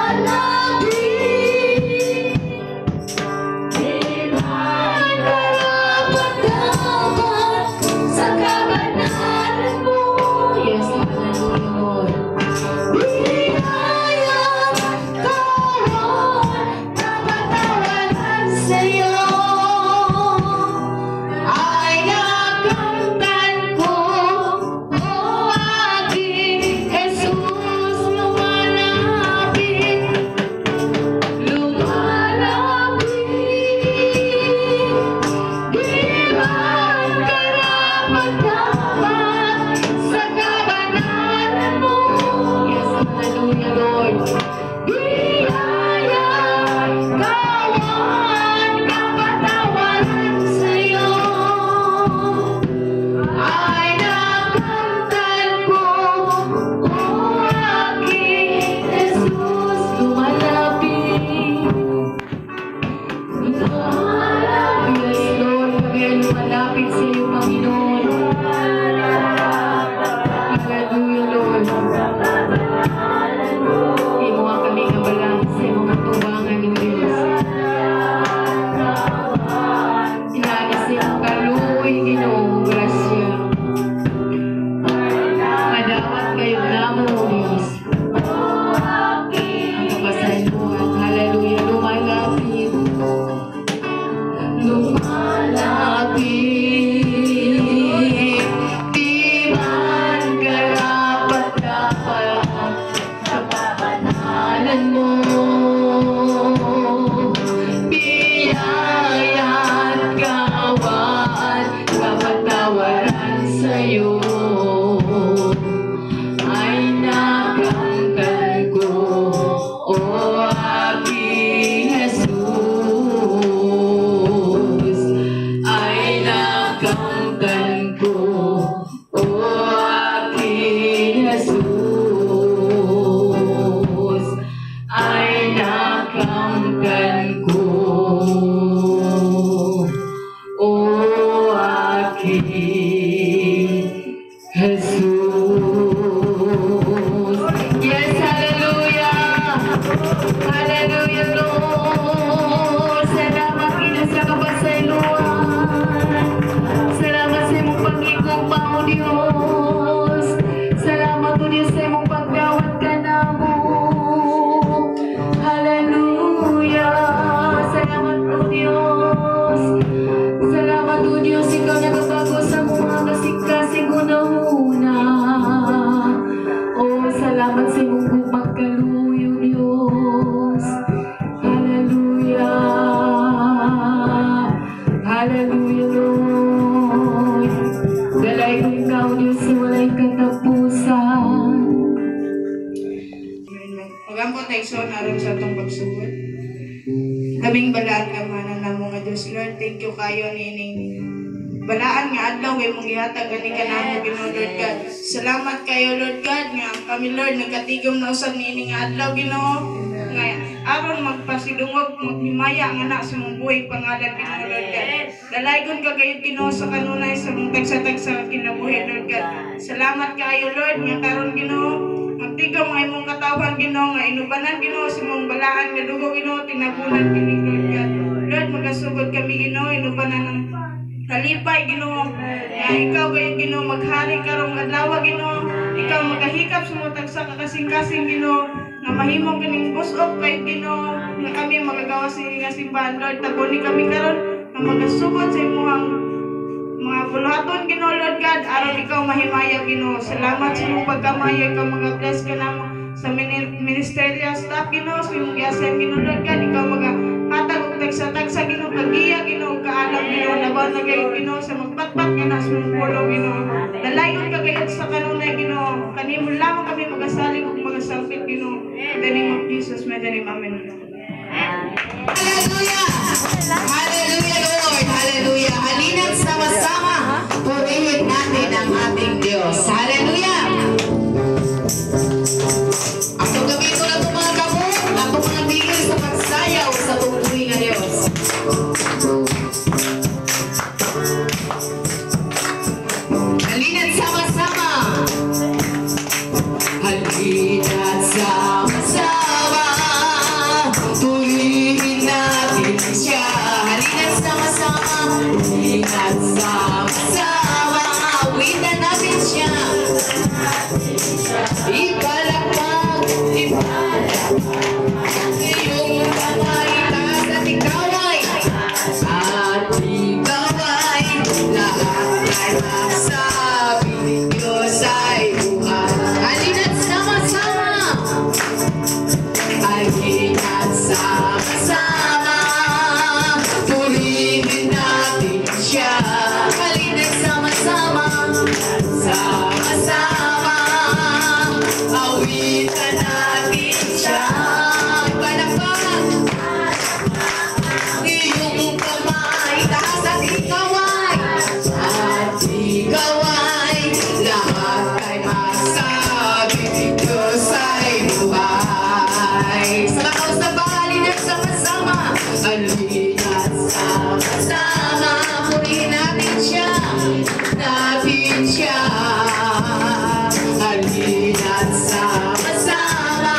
Lumalapit. Di man karapat-dapat sa kabanalan mo. Yes, hallelujah, Lord. Biyaya, kawan, kapatawaran sa'yo ay nakamtan ko, O aking Jesus, lumalapit, lumalapit. Di man karapat-dapat sa kabanalan mo. Yes, hallelujah, Lord. Biyaya, kawan, kapatawaran sa'yo ay nakamtan ko, O aking Jesus, lumalapit. Lumalapit. Yes, Lord, kami ay lumalapit sa iyo, Panginoon. Hallelujah, Lord. Imo nga kami nga balang sa imong katubangan, O Diyos. Inaani sa imong kaluoy, Ginoo, grasya. Madawat kayo namo, O Diyos, ang kapasayloan. Hallelujah, lumalapit. Lumalapit. Di man karapat-dapat sa kabanalan mo. Biyaya at kawan, kapatawaran sa'yo ay nakamtan ko, O aking Jesus, ay nakamtan ko, O aking Jesus, ay nakamtan ko, O aking Jesus. Yes, hallelujah! Hallelujah, Lord! Salamat, Ina, sa kapasayloan. Salamat sa imong pag-igugma, O Diyos. Salamat, O Diyos, sa imong pagdawat kanamo. Hallelujah! Salamat, O Diyos. Salamat, O Diyos, ikaw nagabago sa mga kasing-kasing una-una. Oh, salamat sa imong pagkaluoy, O Diyos. Hallelujah. Hallelujah, Lord. Dalay ko ikaw, Diyos, sa walay katapusan. Magampo tayo so aron sa atong pagsugod. Labing balaan nga mana namo nga Dios, Lord. Thank you kayo nining balaan nga adlaw kay mong gihatag ani kanamo, Ginoo, Lord God. Salamat kayo, Lord God, nga kami, Lord, nagkatigom na usab niini nga adlaw, Ginoo, nga aron magpasidungog, maghimaya nga na sa mong buhi pangalan, Ginoo, Lord God. Dalaygon ka gayud, Ginoo, sa kanunay sa mong tagsa-tagsa kinabuhi, Lord God. Salamat kayo, Lord, nga karon, Ginoo, magtigom ang imong katawhan, Ginoo, nga inubanan, Ginoo, sa imong balaan nga dugo, Ginoo, tinabunan kini, Lord God. Lord, magasugod kami, Ginoo, inubanan ng kalipay, Ginoo, nga ikaw gayud, Ginoo, maghari karong adlaw, Ginoo. Ikaw magahikap sa mga tagsa ka kasing-kasing, Ginoo, nga mahimo kining busok kay Ginoo, nga kami magagawa sa nga simbahan, Lord. Tabuni kami karon nga magasugod sa imong mga buluhaton, Ginoo, Lord God, aron ikaw mahimaya, Ginoo. Salamat sa imong pagkamaya. Ikaw mga bless ka namo sa ministerial staff, Ginoo, sa imong giasen, Ginoo, Lord God. Ikaw mga hatag og tagsa-tagsa, Ginoo, kagiya, Ginoo, kaalam, Ginoo, labaw na gayud, Ginoo, sa magpatpat nga na sa imong pulong, Ginoo. Dalayon ka gayud sa kanunay, Ginoo. Kanimo lamang kami magasalig ug magasampit, Ginoo. In the name of Jesus, may the name, amen. Hallelujah! Hallelujah, Lord! Hallelujah! Halina't sama-sama, purihin natin ang ating Diyos. Hallelujah! Atong gamiton atong mga kamot, atong mga tingil sa pagsayaw sa atong buhi nga Diyos. Halina't sama-sama. Halina't sama-sama. Iyong kamay taas at ikaw ay lahat ay magsabi, Diyos ay buhay. Halina't sama-sama. Halina't sama-sama. Purihin natin siya. Halina't sama-sama. Sama-sama. Awitan natin siya. Palakpak. Iyong kamay taas at ikaw ay lahat ay magsabi, Diyos ay buhay. Sa makausap pa, halina't sama-sama. Halina't sama-sama. Purihin natin siya. Natin siya. Halina't sama-sama.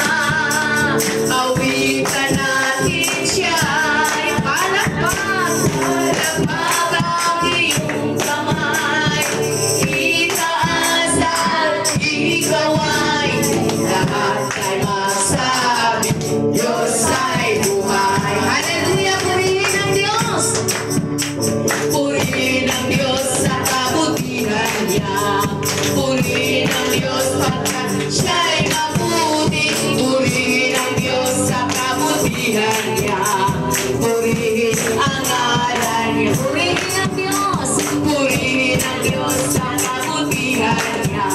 Awitan natin siya. Palakpak, palakpak ang iyong kamay. Itaas at ikaw ay lahat ay magsabi, Diyos ay buhay. Hallelujah! Purihin ang Diyos! Purihin ang Diyos sa kabutihan niya. Purihin ang Diyos pagkat siya'y mabuti. Purihin ang Diyos sa kabutihan niya. Purihin ang ngalan niya. Purihin ang Diyos. Purihin ang Diyos sa kabutihan niya.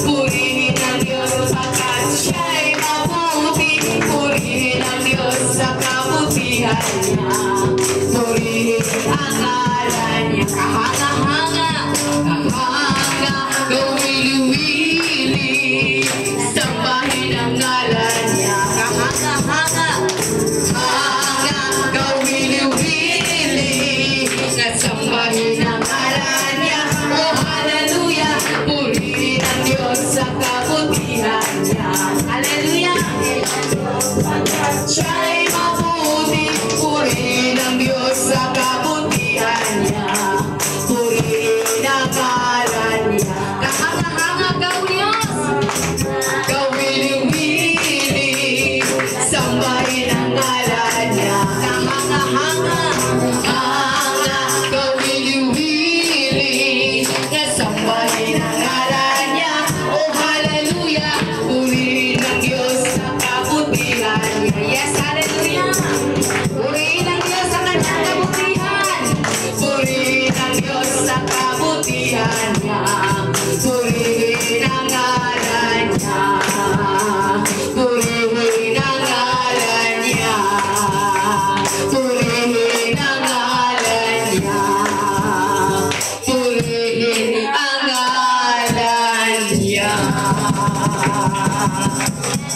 Purihin ang Diyos pagkat siya'y mabuti. Purihin ang Diyos sa kabutihan niya. Purihin ang ngalan niya. Kahanga-hanga, kahanga, kawili-wili. Sambahin ang ngalan niya. Kahanga-hanga, hanga, kawili-wili. Nasambahin ang ngalan niya. Oh, hallelujah. Purihin ang Diyos sa kabutihan niya. Hallelujah. Siya'y mabuti, purihin ang Diyos sa kabutihan niya. Purihin ang ngalan niya. Kahanga-hanga ka, Diyos. Kawili-wili, sambahin ang ngalan niya. Kahanga-hanga, hanga, kawili-wili, nasambahin ang ngalan niya. Oh, hallelujah, purihin ang Diyos sa kabutihan niya. Yes, hallelujah. Purihin ang Diyos sa kanyang kabutihan. Purihin ang Diyos sa kabutihan niya. Purihin ang ngalan niya. Purihin ang ngalan niya. Purihin ang ngalan niya. Purihin ang ngalan niya.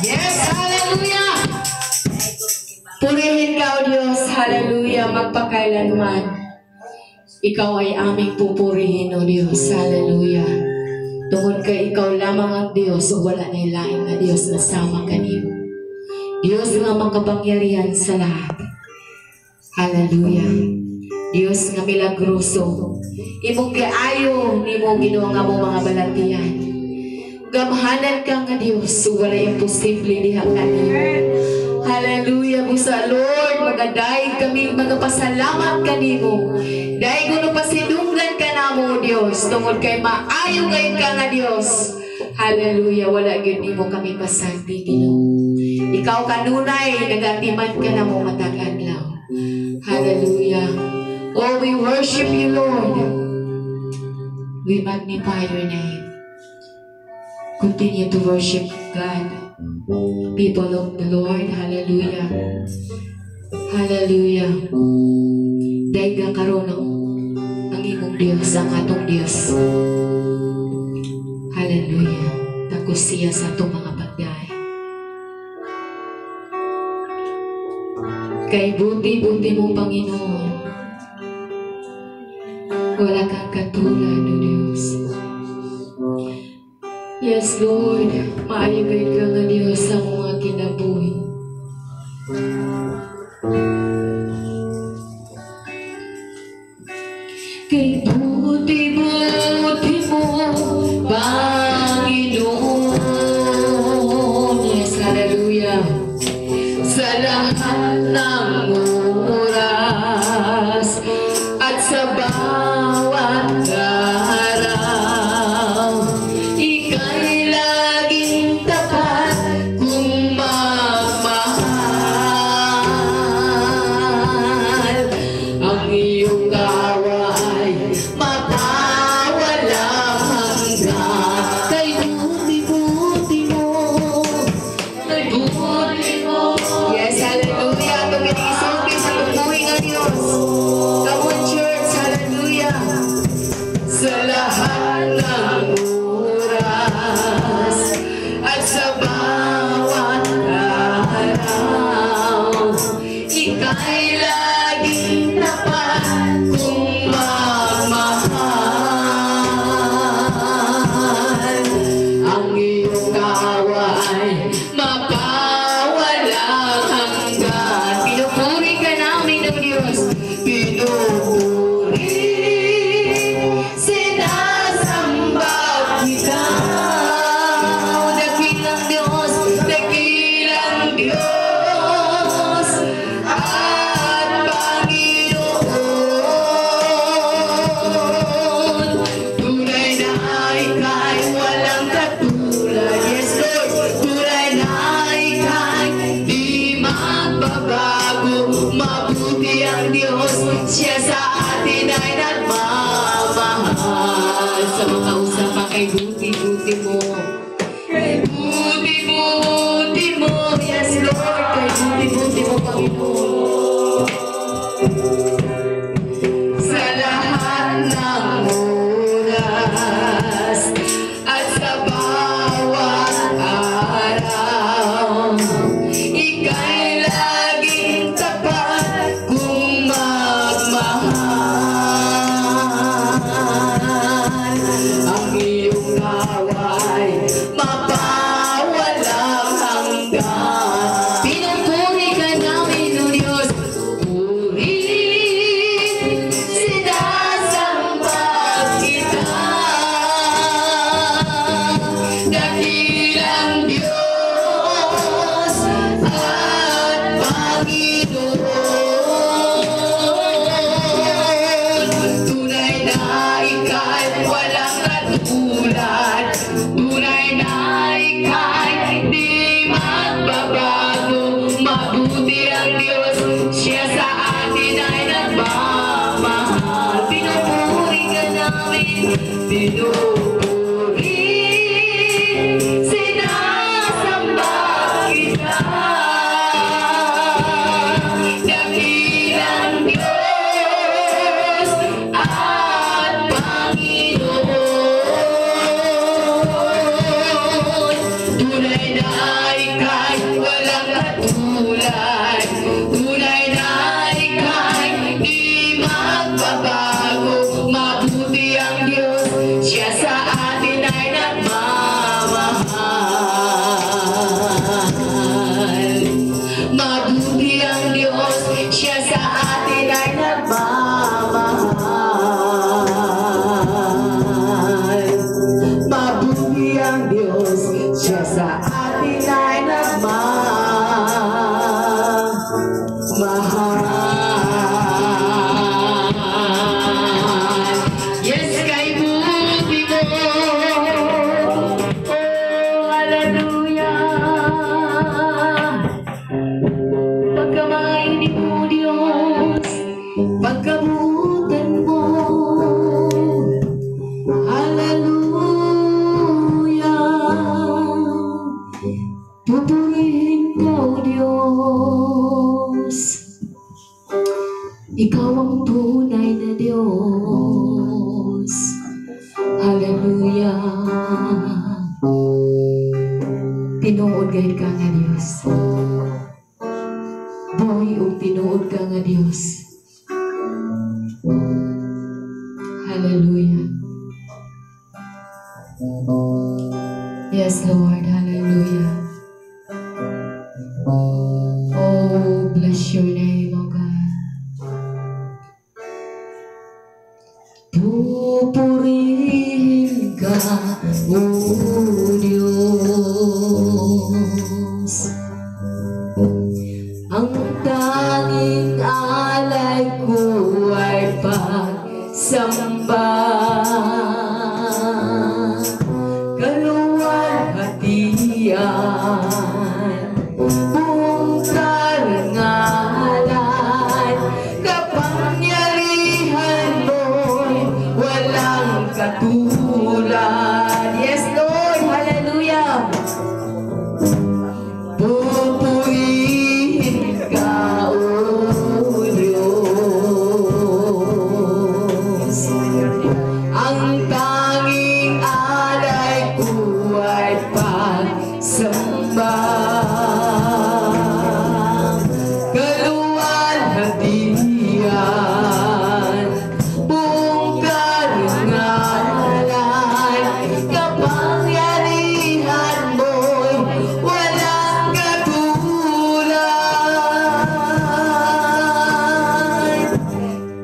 Yes, hallelujah! Purihin ka, O Diyos, hallelujah, magpakailanman. Ikaw ay aming pupurihin, O Diyos, hallelujah. Tungod kay ikaw lamang ang Diyos, o wala na lain nga Diyos na sama kanimo. Diyos nga makapangyarihan sa lahat. Hallelujah. Diyos nga milagroso. Imong giayo nimo, Ginoo, nga among mga balatian. Gamhanan ka nga Diyos, ug wala imposible diha kanimo. Hallelujah, busa Lord, magadayeg kami, magapasalamat kanimo. Dahil kuno pasidunggan ka namo, Diyos, tungod kay maayo kay ka nga Diyos. Hallelujah, wala gyud nimo kami pasagdi, Ginoo. Ikaw kanunay nagatiman ka namo matag adlaw. Hallelujah. Oh, we worship you, Lord. We magnify your name. Continue to worship God. People of the Lord, hallelujah. Hallelujah. Dayga karon ang imong Diyos, ang atong Diyos. Hallelujah. Takos siya sa atong mga pagdaig. Kay buti-buti mo, Panginoon. Wala kang katulad, O Diyos. Yes, Lord, maayo gayud ka nga Diyos sa mga kinabuhi. Kay buti-buti mo, Panginoon. Yes, hallelujah. Hallelujah. Sa lahat ng oras at sa bawat araw, ika'y laging tapat kung magmahal. Ang iyong awa ay mapawalang hanggan. Kay buti-buti mo, kay buti mo. Yes, hallelujah. Atong inisulti sa buhi nga Diyos. Come on, church, hallelujah. Sa lahat ng oras at sa bawat araw, ika'y laging tapat kung magmahal. Ang iyong awa ay mapawalang hanggan. Pinupuri ka namin ng Diyos. Pinupuri, sinasamba kita. Dakilang Diyos, dakilang Diyos, at Panginoon. Tunay na ika'y walang katulad. Yes, Lord. Tunay na ika'y di magbabago. Mabuti ang Diyos, siya sa atin ay nagmamahal. Sa mga usapan, kay buti-buti mo. Kay buti-buti mo. Yes, Lord. Kay buti-buti mo, Panginoon. Sa lahat ng oras at sa bawat araw, ika'y laging tapat kung magmahal. Ang iyong awa ay mapawalang hanggan. Pinupuri ka namin, O Diyos. Puri, sinasamba kita. Dakilang Diyos at Panginoon. Tunay na ika'y walang katulad. Tunay na ika'y di magbabago. Mabuti ang Diyos, siya sa atin ay nagmamahal. Pinupuri ka namin, pinupuri, sinasamba kita. Dakilang Diyos at Panginoon. Tunay na ika'y walang katulad. Tunay na ika'y di magbabago. Mabuti ang Diyos, siya sa atin ay nagmamahal. Mabuti ang Diyos, siya sa atin ay nagmamahal. Mabuti ang Diyos, siya sa atin ay nagmamahal. Yes, kay buti mo. Oh, hallelujah. Pagkamaayo nimo, Diyos, pagkabuotan mo. Hallelujah. Pupurihin ka, O Diyos. Ikaw ang tunay na Diyos. Hallelujah. Tinuod gayud ka nga Diyos. Buhi ug tinuod ka nga Diyos. Hallelujah. Yes, Lord. Hallelujah. Oh, bless your name, oh God. Pupurihin ka, O Diyos. Pagsamba, kaluwalhatian, buong karangalan, kapangyarihan mo'y walang katulad. Yes, Lord, hallelujah. Pupurihin ka, O Diyos. Ang tanging alay ko ay pagsamba, kaluwalhatian, buong karangalan, kapangyarihan mo'y walang katulad.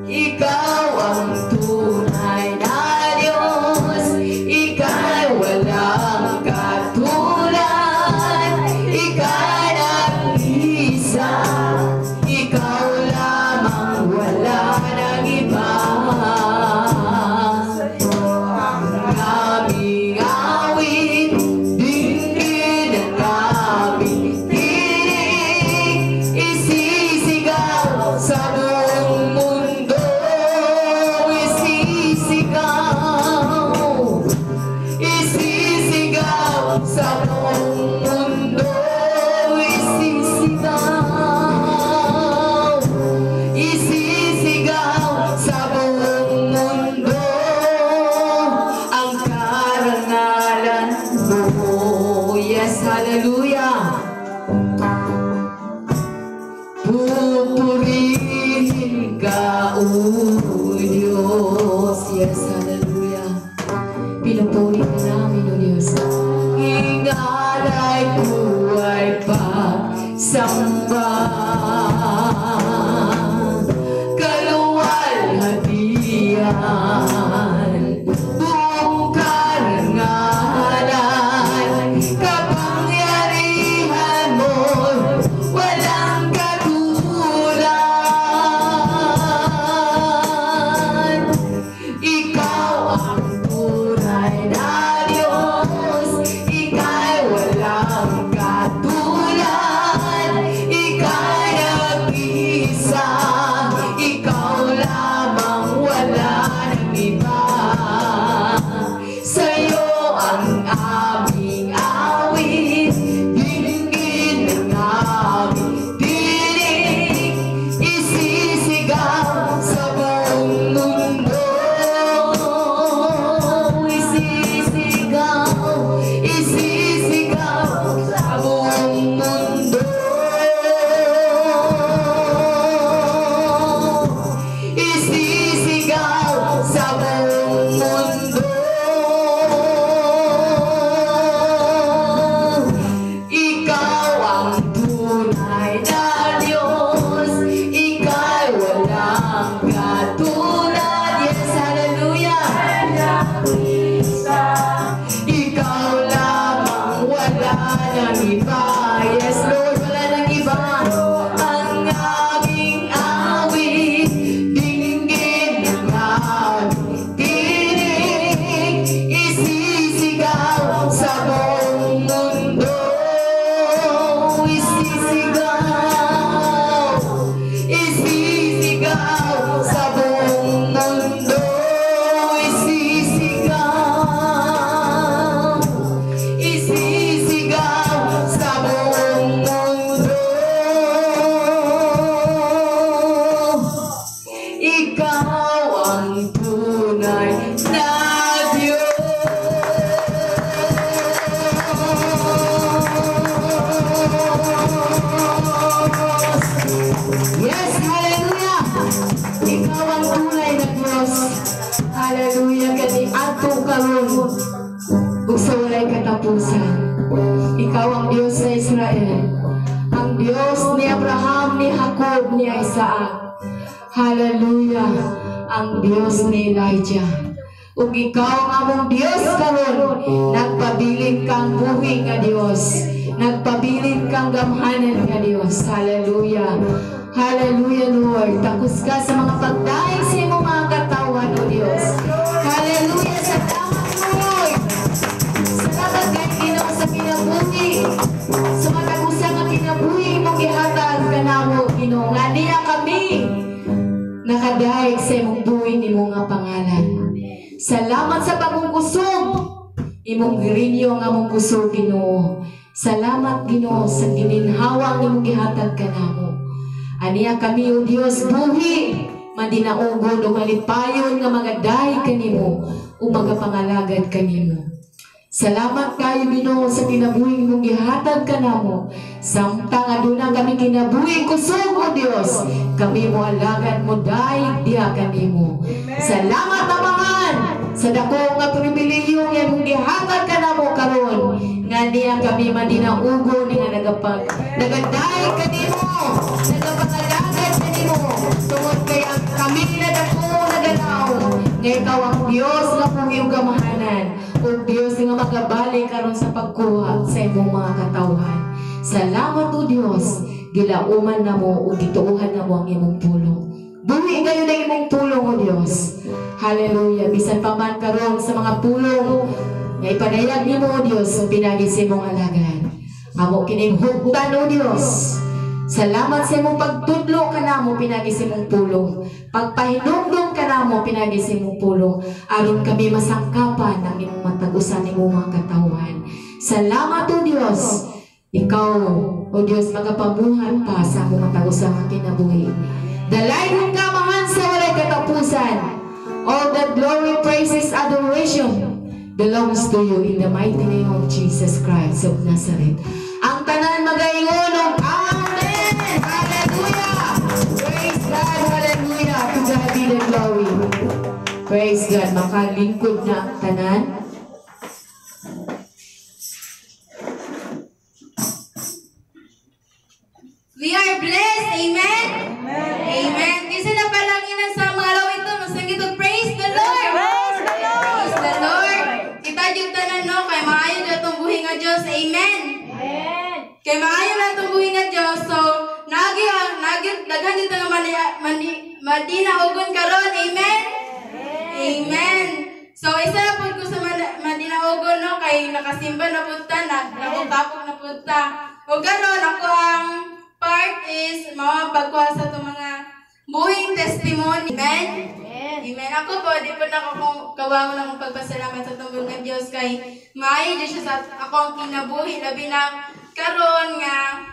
Ikaw ang tunay na Diyos, ika'y walang katulad, ika'y nag-iisa, ikaw lamang, wala nang iba. Ang aming awit, dinggin ang aming tinig, isisigaw sa buong mundo, isisigaw, isisigaw sa buong mundo, isisigaw, isisigaw sa buong mundo, ang karangalan mo. Yes, hallelujah. Pupurihin ka, O Diyos. Yes, hallelujah. Pinupuri ka namin, O Diyos. Ingalay ko ay pagsamba, kaluwalhatian, buong karangalan, kapangyarihan mo, walang katulad. Ikaw ang tunay na Diyos, ika'y walang katulad, ika'y nag-iisa, ikaw lamang, wala nang iba. Sa'yo ang aming awit, dinggin ang aming tinig, isisigaw sa buong mundo, isisigaw, isisigaw sa buong mundo. Isisigaw sa buong mundo. Ikaw ang tunay na Diyos, ika'y walang katulad. Yes, hallelujah. Ikaw lamang, wala nang iba. Yes, Lord, wala nang iba. Ang aming awit, dinggin ang aming tinig, isisigaw sa buong mundo. Isisigaw, isisigaw sa buong mundo. Isisigaw, isisigaw sa buong mundo. Ikaw ang tunay na Diyos. Yes, hallelujah! Ikaw ang tunay na Diyos. Hallelujah, kani adto karon ug sa walay katapusan. Ikaw ang Diyos sa Israel. Ang Diyos ni Abraham, ni Jacob, ni Isaac. Hallelujah! Ang Diyos ni Elijah. Ug ikaw ang among Diyos karon, nagpabilin kang buhi nga Diyos. Nagpabilin kang gamhanan nga Diyos. Hallelujah. Hallelujah, Lord. Takos ka sa mga pagdaig sa imong mga katawan, O Diyos. imong gihatag kanamo, Ginoo, nga niya kami nakadayeg sa imong buhi nimo nga pangalan. Salamat sa bagong kusog. Imong girinyo nga among kusog, Ginoo. Salamat, Ginoo, sa gininhawang imong gihatag kanamo. Aniya kami, O Dios, buhi madinaugon o malipayon nga magadayeg kanimo o magapangalagad kanimo. Salamat kayo, Ginoo, sa kinabuhi mong gihatag kanamo. Samtang aduna kami kinabuhi kusog, O Dios, kami mo alagad, mo dayeg diha kanimo. Salamat, Amahan, sa dako nga pribilehiyo nga imong gihatag kanamo karon nga niya kami madinaugon nga nagadayeg kanimo, nagapangalagad kanimo, tungod kay ang kami na dako naganaw nga ikaw ang Dios nga buhi ug gamahanan ug Dios nga makabalik karon sa pagkuha sa imong mga katawhan. Salamat, O Dios, gilauman namo ug gituohan namo ang imong pulong. Buhi ngayon ang imong pulong, O Dios. Hallelujah. Bisan pa man karon sa mga pulong nga ipadayag nimo, O Dios, pinagi sa imong alagad. Amo kining hugtan, O Dios. Salamat sa imong pagtudlo kanamo pinagi sa imong pulong. Pagpahinumdum kanamo pinagi sa imong pulong aron kami masangkapan ang imong matag usa nimo mga katawhan. Salamat, O Dios. Ikaw, O Dios, magapamuhat pa sa among matag usa nga kinabuhi. Dalaygon ka, Amahan, sa walay katapusan. All the glory, praises, adoration belongs to you in the mighty name of Jesus Christ of Nazareth. Ang tanan magaingon og Amen! Hallelujah! Praise God! Hallelujah! To God be the glory. Praise God. Makalingkod na ang tanan. We are blessed. Amen? Amen. Kasi na palanginan sa mga ito, masangit ito, praise the Lord! Praise the Lord! Praise the Lord! Kita yung tanan, no? Kay maayo na itong buhi nga Diyos. Amen? Amen! Kay maayo na itong buhi nga Diyos. So, nagi, nagi, daghan dito nga madinaugon karon. Amen? Amen! So, isa na po ko sa madinaugon, no? Kay nakasimba na punta, nakutapok na punta. O karon ako ang part is mga pagkuha sa itong mga buhing testimony. Amen? Amen. Ako po, di po na ako kawangon akong pagpasalamat sa itong nga Diyos kay maayo dyan siya sa akong kinabuhi. Labi na karon nga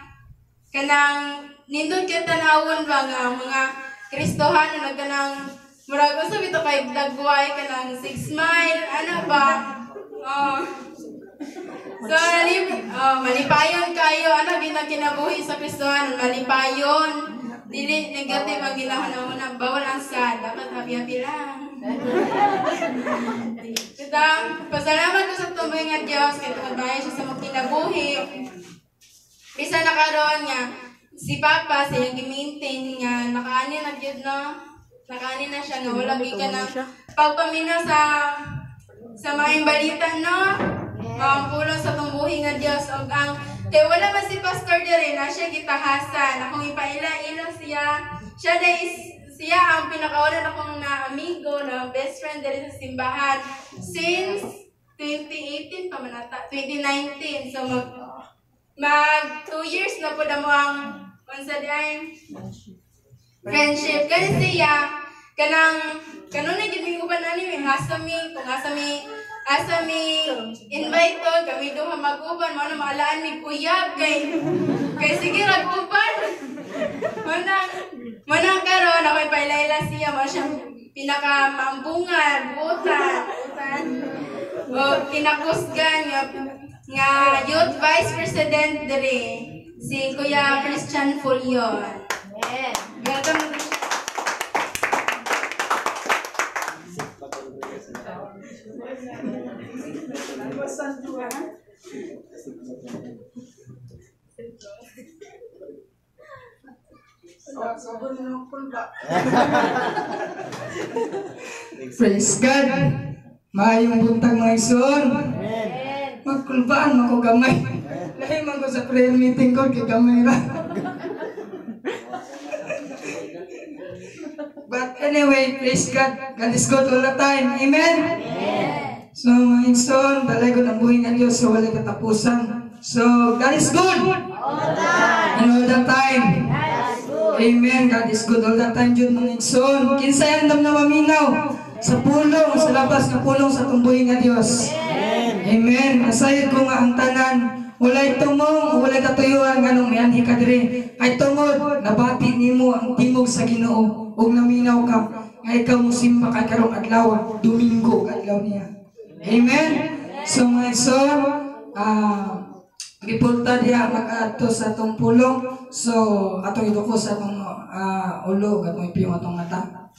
kanang nindot kay tanawon ba nga mga Kristohano na kanang murag unsa bitaw kay dagway kanang 6 mile ano ba? Oh. So, malipayon kayo. Ano ginang kinabuhi sa Kristohanon? Malipayon. Dili negative ang ginahuna-huna. Bawal ang sad. Dapat happy-happy lang. Kita, pasalamat ko sa tuboy nga Diyos. Kaya tungod siya sa mga kinabuhi. Bisa na karon nga, si Papa, sa iyang gi-maintain nga, nakaani na gyud, no? Nakaani na siya nga wala gikan ng pagpaminaw sa maayong balita, no? Ang pulong sa tungbuhi nga Dios og ang kay wala man si pastor diri na siya gitahasan akong ipaila-ila siya. Siya dai siya ang pinakauna akong na amigo na best friend diri sa simbahan since 2018 pa man ata, 2019. So mag 2 years na po na mo ang unsa di ay friendship kani siya kanang kanunay gid mi uban ani mi hasa mi kung asa mi invite to kami duha mag-uban mo na maalaan mi uyab kay sige rag uban mo na karon ako ipaila-ila siya mo siya pinaka maambungan buutan o kinakusgan nga youth vice president diri si Kuya Christian Fulion. Welcome. Praise God! Maayong buntag mga igsoon. Magkulbaan mo ko gamay. Lahi man ko sa prayer meeting ko kay gamay ra. But anyway, praise God. God is good all the time. Amen? So mga igsoon, dalay ko ang buhay ng Diyos sa walay katapusan. So, God is good! All the time! And all the time. Amen. God is good all the time, jud, mga igsoon. Kinsay andam na maminaw sa pulong, sa labas nga pulong sa atong buhi nga Dios? Amen. Nasayod ko nga ang tanan walay tumong, walay katuyuan nganong mianhi ka diri. Kay tungod nabati nimo ang tingog sa Ginoo ug naminaw ka nga ikaw mosimba kay karong adlaw, Domingo adlaw niya. Amen. So mga igsoon, before ta diha mag-adto sa atong pulong, so atong iduko sa atong ulo, atong ipiyong atong mata.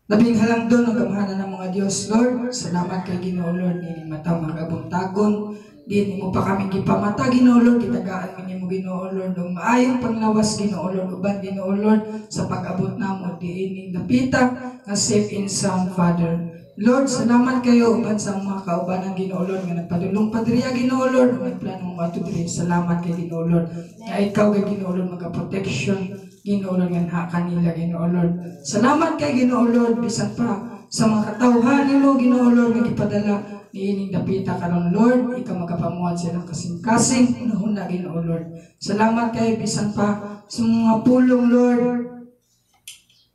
Labing halangdon ug gamhanan ng mga Dios, Lord. Salamat kay Ginoo, Lord, nining mata mga kabuntagon. Di nimo pa kami gipamata, Ginoo Lord, gitagaan mi nimo, Ginoo Lord, ug maayong panglawas, Ginoo Lord, uban, Ginoo Lord, sa pag-abot namo diining dapita nga safe and sound, Father. Lord, salamat kayo uban sa mga kaubanan, Ginoo Lord, nga nagpadulong pa diri, Ginoo Lord, ug nagplano mo ato diri. Salamat kay Ginoo Lord. Nga ikaw kay Ginoo Lord maga-protection, Ginoo Lord, nga kanila, Ginoo Lord. Salamat kay Ginoo Lord bisan pa sa mga katawhan nimo, Ginoo Lord, nga gipadala niining dapita karon, Lord, ikaw magapamuhat silang kasing-kasing unahuna, Ginoo Lord. Salamat kay bisan pa sa mga pulong, Lord.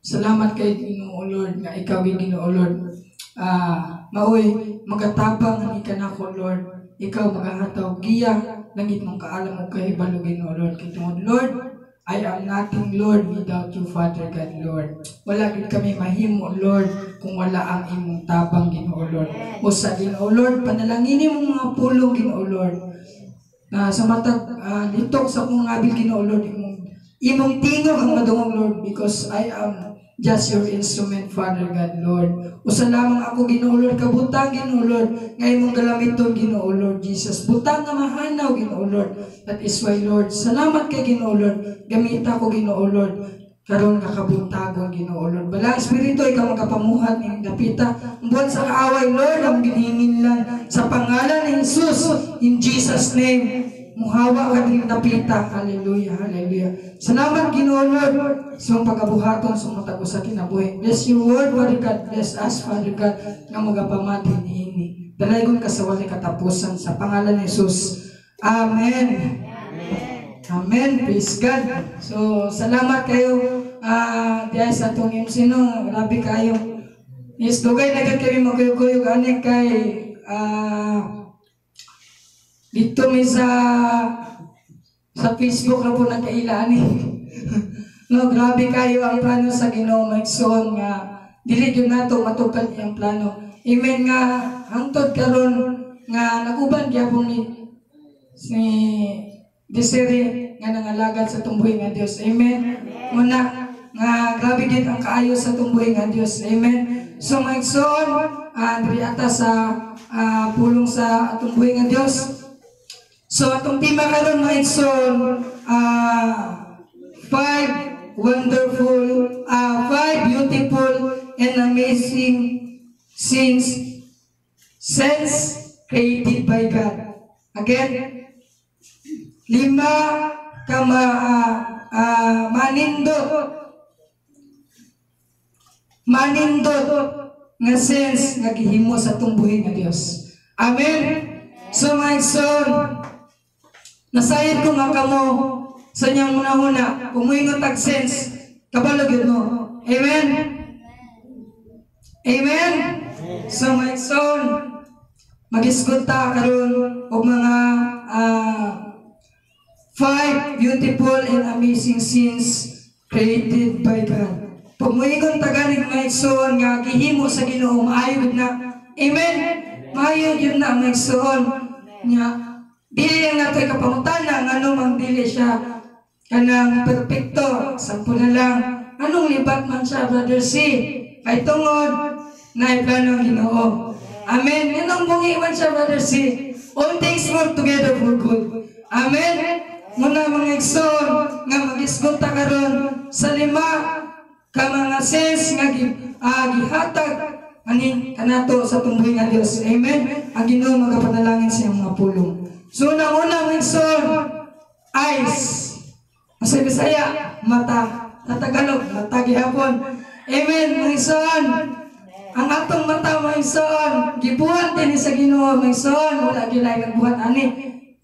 Salamat kay Ginoo Lord nga ikaw, Ginoo Lord, maoy magatabang ani kanako, Lord. Ikaw magahatag giya langit mong kaalam ug kahibalo, Ginoo Lord. Kay tungod, Lord, I am nothing, Lord, without you, Father God, Lord. Wala gid kami mahimo, Lord, kung wala ang imong tabang, Ginoo Lord. Usa, Ginoo Lord, panalangini mong mga pulong, Ginoo Lord. Na sa matag litok sa akong ngabil, Ginoo Lord, imong tingog ang madungog, Lord, because I am just your instrument, Father God, Lord. Usa lamang ako, Ginoo Lord, kabutang, Ginoo Lord, nga imong galamiton, Ginoo Lord Jesus. Butang nga mahanaw, Ginoo Lord. That is why, Lord, salamat kay Ginoo Lord. Gamita ko, Ginoo Lord, karon nga kabuntagon, Ginoo Lord. Balaang Espiritu, ikaw magapamuhat ning dapita. Ang buhat sa kaaway, Lord, ang ginhinginlan sa pangalan ni Jesus, in Jesus' name. Muhawa ka din dapita. Hallelujah, hallelujah. Salamat, Ginoo Lord, sa iyong pagabuhaton sa matag usa kinabuhi. Bless your word, Father God. Bless us, Father God, nga magapamati niini. Dalaygon ka sa walay katapusan sa pangalan ni Jesus. Amen. Amen. Praise God. So, salamat kayo diay sa atong MC, no. Grabe kayo. Yes, dugay na gud kami magkuyog-kuyog ani kay dito mi sa Facebook na po nagkaila ani. No, grabe kayo ang plano sa Ginoo, maigsoon, nga dili gyud nato matupad iyang plano. Amen, nga hangtod karon nga naguban gyapon ni si Desiree nga nangalagad sa atong buhi nga Dios. Amen. Muna nga grabe gid ang kaayo sa atong buhi nga Dios. Amen. So mga igsoon, diri ata sa pulong sa atong buhi nga Dios. So atong tema karon, mga igsoon, five beautiful and amazing sense created by God. Again, lima ka manindot nga sense nga gihimo sa atong buhi nga Dios. Amen. So mga igsoon, nasayod ko nga kamo sa inyong una-una, kung moingon tag sense, kabalo gyud mo. Amen. Amen. So mga igsoon, magisgot ta karon og mga five beautiful and amazing senses created by God. Pag moingon ta ganing, mga igsoon, nga gihimo sa Ginoo, maayo gud na. Amen. Maayo gyud na, mga igsoon, nga dili lang nato kapangutana ngano mang dili siya kanang perpekto. Sample na lang, anong libat man siya, Brother C? Kay tungod na plano ang Ginoo. Amen. Anong bungi man siya, Brother C? All things work together for good. Amen. Muna, mga igsoon, nga magisgot ta karon sa lima ka mga sense nga gihatag ani kanato sa atong buhi nga Dios. Amen. Ang Ginoo magapanalangin sa iyang mga pulong. So unang-una, mga igsoon, eyes. Sa Bisaya, mata. Sa Tagalog, mata gihapon. Amen, mga igsoon. Ang atong mata, mga igsoon, gibuhat din sa Ginoo, mga igsoon. Wala gilay nagbuhat ani.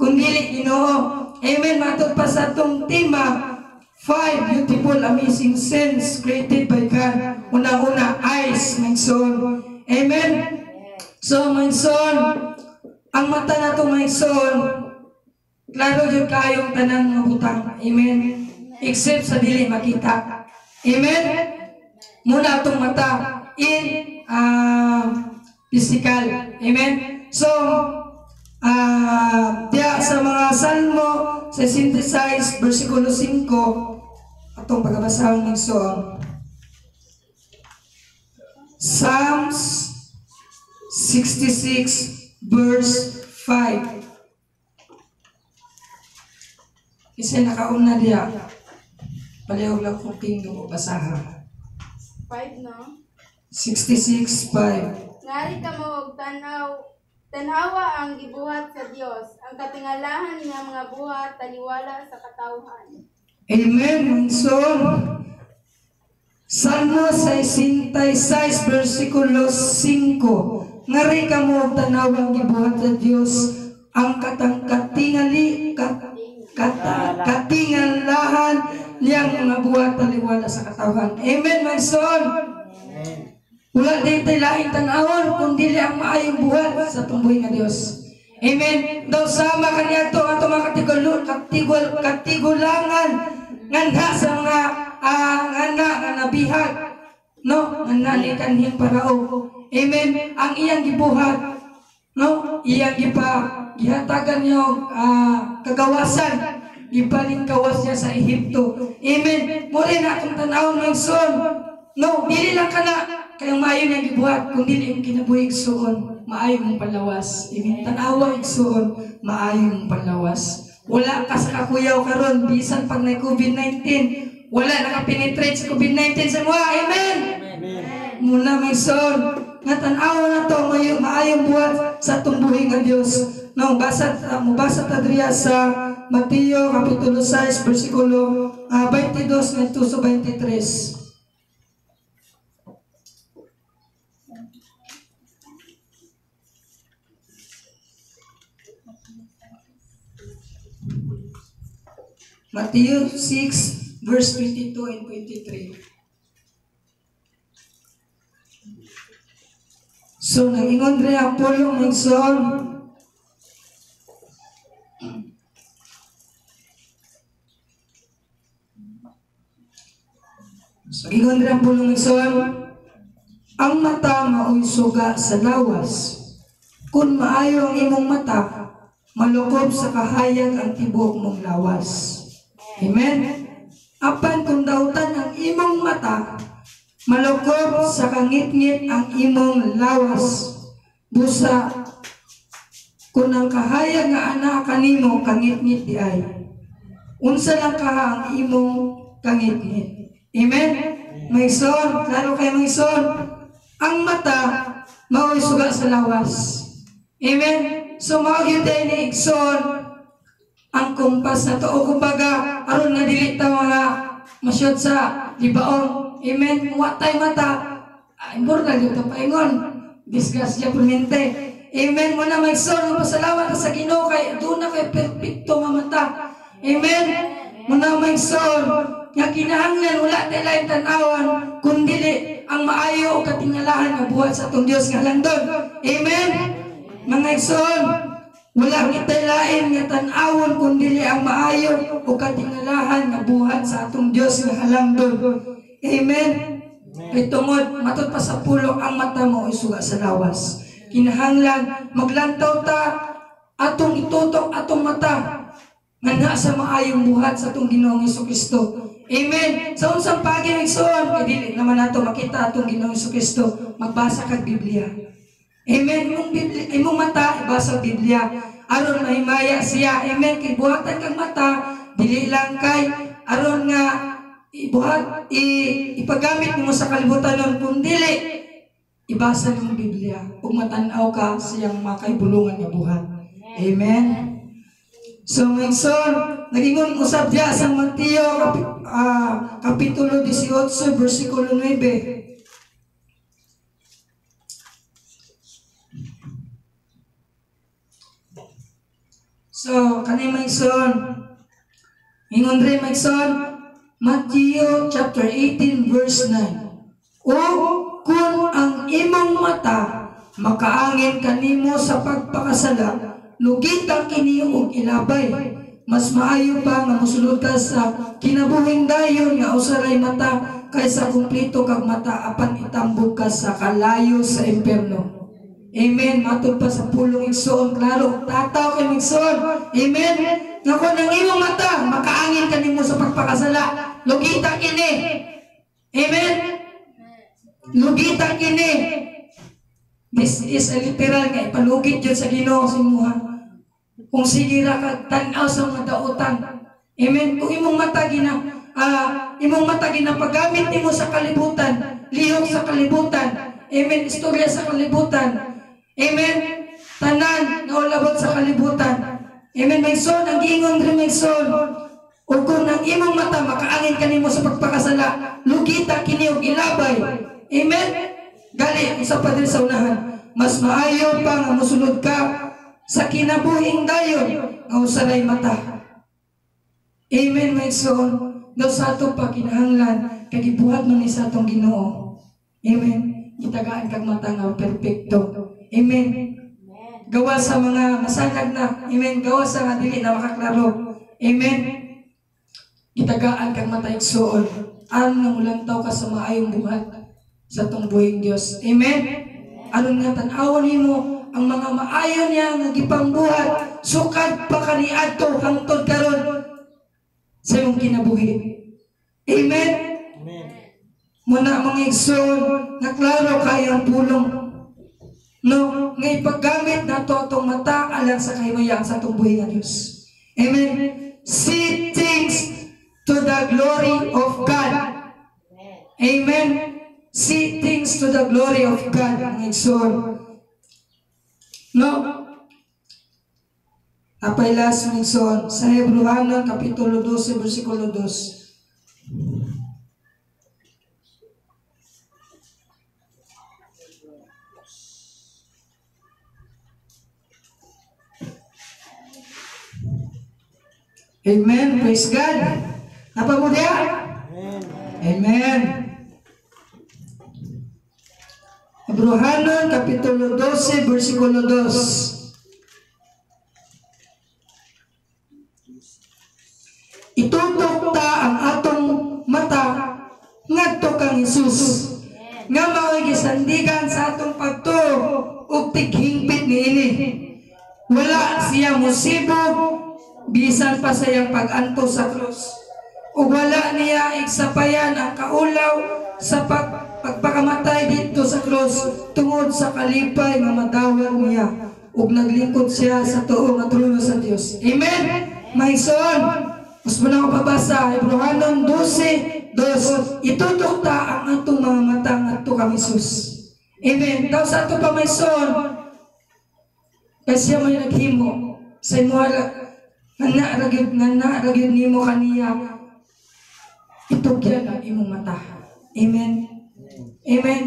Kung dili Ginoo. Amen. Matod pa sa atong tema, five beautiful, amazing sense created by God. Una-una, eyes, mga igsoon. Amen. So, mga igsoon, ang mata nato, mga igsoon, klaro jud kaayong tanang mga butang. Amen. Except sa dili makita. Amen. Muna atong mata in physical. Amen. So, diya sa mga Salmo, sa 66, versikulo 5, atong pagabasahon, mga igsoon. Psalms 66, verse 5. Kasi nakauna diya. Palihog lang kung tingog o basaha. 5, no? 66, 5. Ngari kamo og tan-aw, tan-awa ang gibuhat sa Dios, ang katingalahan nga mga buhat taliwala sa katawhan. Amen. So, Salmo 66, versikulo 5. Ngari kamo og tan-awa ang gibuhat sa Dios, ang katang katingali kat, kata, katingalahan niyang mga buhat taliwala sa katawhan. Amen, my son. Wala din tayo laing tan-awon kung dili ang maayong buhat sa tumbuhi nga Dios. Amen. Daw sama kaniadto ato mga katigulangan nganha sa mga ngana nga nabihag, no, ngana ni kanhing Parao. Amen. Ang iyang gibuhat, no, iyang gihatagan niya og kagawasan, gipalingkawas niya sa Ehipto. Amen. Muli na akong tan-awon, mga igsoon. No, dili lang kana kayong maayo niyang gibuhat, kung dili yung kinabuhi, igsoon, maayo mong palawas. Amen. Tan-awa, igsoon, maayo mong palawas. Wala ka sa kakuyaw karon bisan pag na COVID-19, wala naka-penetrate sa COVID-19 sa mga. Amen. Muna, mga igsoon, nga tan-awa na to maayong buhat sa tumbuhi nga Dios. No, basa mubasa ta diriya sa Mateo kapitulo 6 bersikulo 22 ngadto sa 23. Matthew 6 verse 22 and 23. So, nag-ingon rin ang pulong ng igsoon. So, ingon rin ang pulong ng igsoon, ang mata maoy suga sa lawas. Kung maayo ang imong mata, malukob sa kahayag ang tibuok mong lawas. Amen? Apan kung dautan ang imong mata, malukob sa kangitngit ang imong lawas. Busa, kung ang kahayag nga ana kanimo kangitngit di ay, unsa lang kaha ang imong kangitngit. Amen? Mga igsoon, klaro kayo, mga igsoon, ang mata mao'y suga sa lawas. Amen? So mao gyud ni, igsoon, ang kompas na to, o kumbaga aron nga dili ta mga masyod sa libaong. Amen? Wa tay mata, imbornal gyud ta paingon, disgrasya permente. Amen? Mo na, mga igsoon, pasalamat sa Ginoo kay aduna kay perpekto nga mata. Amen? Mo na, mga igsoon, nga kinahanglan wala tay laing tan-awan kun dili ang maayo o katingalahan nga buhat sa atong Dios nga langdon. Amen? Mga igsoon, wala kitay lain nga tan-awon kun dili ang maayo o katingalahan nga buhat sa atong Dios nga halangdon. Amen? Kay tungod matud pa sa pulong, ang mata mo ay suga sa lawas. Kinahanglan maglantaw ta, atong itutok atong mata nganha sa maayong buhat sa atong Ginoong Hesukristo. Amen. Sa unsang pagi, igsoon, kay dili naman nato makita atong Ginoong Hesukristo, magbasa kag Biblia. Amen. Imong Biblia, imong mata ibasa ang Biblia aron mahimaya siya. Amen. Kay buhatan kang mata dili lang kay aron nga ibuhat ipagamit nimo sa kalibutan nun, kundili ibasa nimo Biblia ug matan-aw ka siyang makaibulungan nga buhat. Amen. So mga igsoon, nagingon usab diya sa Mateo kapitulo 18 bersikulo 9. So, kani mga igsoon, Ingon dre, maigsoon, Matthew chapter 18 verse 9. O kung ang imong mata makaangin kanimo sa pagpakasala, lugita kini og ilabay. Mas maayo pa nga mosulod ka sa kinabuhing dayon nga usa ray mata kaysa kumpleto kag mata apan itambog ka sa kalayo sa impyerno. Amen. Matod pa sa pulong, igsoon, klaro. Tataw kay igsoon. Amen. Nga kung ang imong mata makaangin kanimo sa pagpakasala, lugita kini. Amen. Lugita kini. This is a literal nga ipalugit yun sa Ginoo sa imuha. Kung sige ra ka tan-aw sa mga dautan. Amen. Kung imong mata ginapagamit nimo sa kalibutan, lihok sa kalibutan. Amen. Istorya sa kalibutan. Amen. Tanan nga ulabot sa kalibutan. Amen. Maigsoon, ang giingon diri, maigsoon. O kung ang imong mata makaangin kanimo sa pagpakasala, lugita kini og ilabay. Amen. Gali usa pa diri sa unahan. Mas maayo pa nga mosulod ka sa kinabuhing dayon nga usa ray mata. Amen, maigsoon. Daw sa ato pa kinahanglan kay gibuhat man ni sa atong Ginoo. Amen. Gitagaan kag mata nga perpekto. Amen. Gawa sa mga masanag na. Amen. Gawa sa nga dili na makaklaro. Amen. Gitagaan kag mata, igsoon. Aron nga mulantaw ka sa maayong buhat sa atong buhing Dios. Amen. Aron nga tan-awon nimo ang mga maayo niya nga gipambuhat sukad pa kaniadto hangtod karon sa imong kinabuhi. Amen. Muna, mga igsoon, nga klaro kayo ang pulong. No, nga ipaggamit nato atong mata alang sa kahimayaan sa atong buhi nga Dios. Amen. See things to the glory of God. Amen. See things to the glory of God, mga igsoon. No? Apay last, mga igsoon, sa Hebreohanon Kapitulo 12, versikulo 2. Amen. Praise God. Napa mo diya? Amen. Hebreohanon, Kapitulo 12, versikulo 2. Itutok ta ang atong mata ngadto kang Hesus nga mao'y gisandigan sa atong pagtuo ug tighingpit niini. Wala siya mosibog bisan pa sa iyang pag-anto sa krus. Ug wala niya igsapayan ang kaulaw sa pagpakamatay didto sa krus tungod sa kalipay nga madawat niya ug naglingkod siya sa tuo nga trono sa Dios. Amen. Maigsoon, mas mo na ako pabasa, Hebreohanon 12:2. Itutok ta ang atong mga mata ngadto kang Hesus. Amen. Daw sa ato pa, maigsoon, kay siya may naghimo sa imo nga na ra gyud nimo kaniya itugyan ang imong mata. Amen. Amen.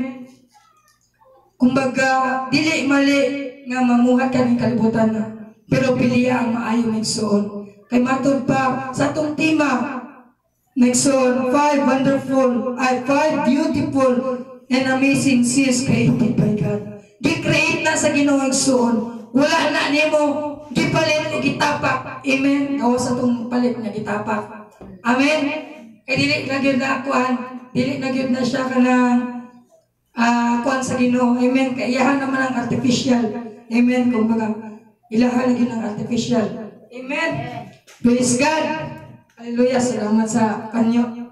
Kumbaga, dili mali nga mamuhat ka ng kalibutan na. Pero piliya ang maayo, igsoon. Kay matod pa sa atong tema, igsoon, five wonderful, ay five beautiful and amazing seas created by God. Gi-create na sa Ginoo, igsoon. Wala na nimo gipalit o gitapak. Amen. Gawa sa atong palit nga gitapak. Amen. Kay dili na gyud na kuan, dili na gyud na siya kanang kuan sa Ginoo. Amen. Kay iyahan naman ang artificial. Amen. Kumbaga, ilahan na gyud ang artificial. Amen. Praise God. Hallelujah. Salamat sa kanyo.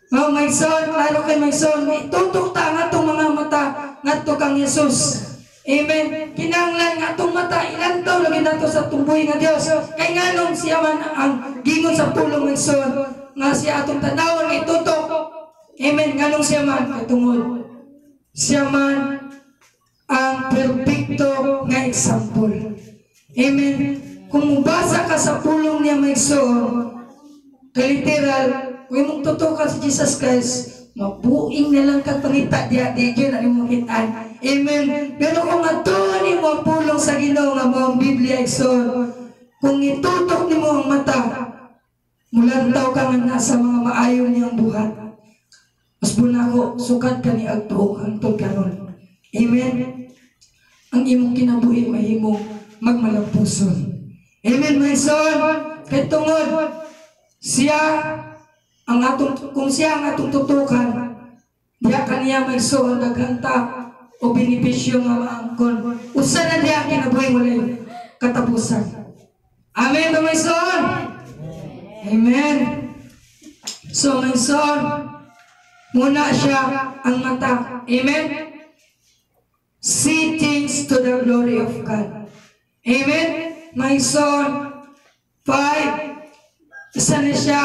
Oh, my son, klaro kay my son, itutok ta ang atong mga mata ngadto kang Jesus. Amen. Kinahanglan nga atong mata ilantaw lagi nato sa atong buhi nga Dios. Kay nganong siya man ang gingon sa pulong, my son, nga siya atong tanawon nga itutok. Amen. Nganong siya man? Kay tungod siya man ang perpekto nga example. Amen. Kung mubasa ka sa pulong niya, my son, kay literal, kung imong tutukan si Jesus Christ, mabuing na lang kag pangita diya, di gyud na nimo makitaan. Amen. Pero kung atuon nimo ang pulong sa Ginoo nga mao ang Biblia, igsoon, Kung itutok nimo ang mata, mulantaw ka nga nasa mga maayo niyang buhat. Usbon ako, sukat ka ni agtuok hangtod karon. Amen. Ang imong kinabuhi mahimong magmalampuson. Amen, my son. Kay tungod siya ang atong, kung siya ang atong tutukan, diya kaniya may soon daghan ta o benepisyo nga maangkon. Usa na diya ang kinabuhi walay katapusan. Amen ba, my son? Amen. So, my son, muna siya ang mata. Amen? See things to the glory of God. Amen? My son, five, isa na siya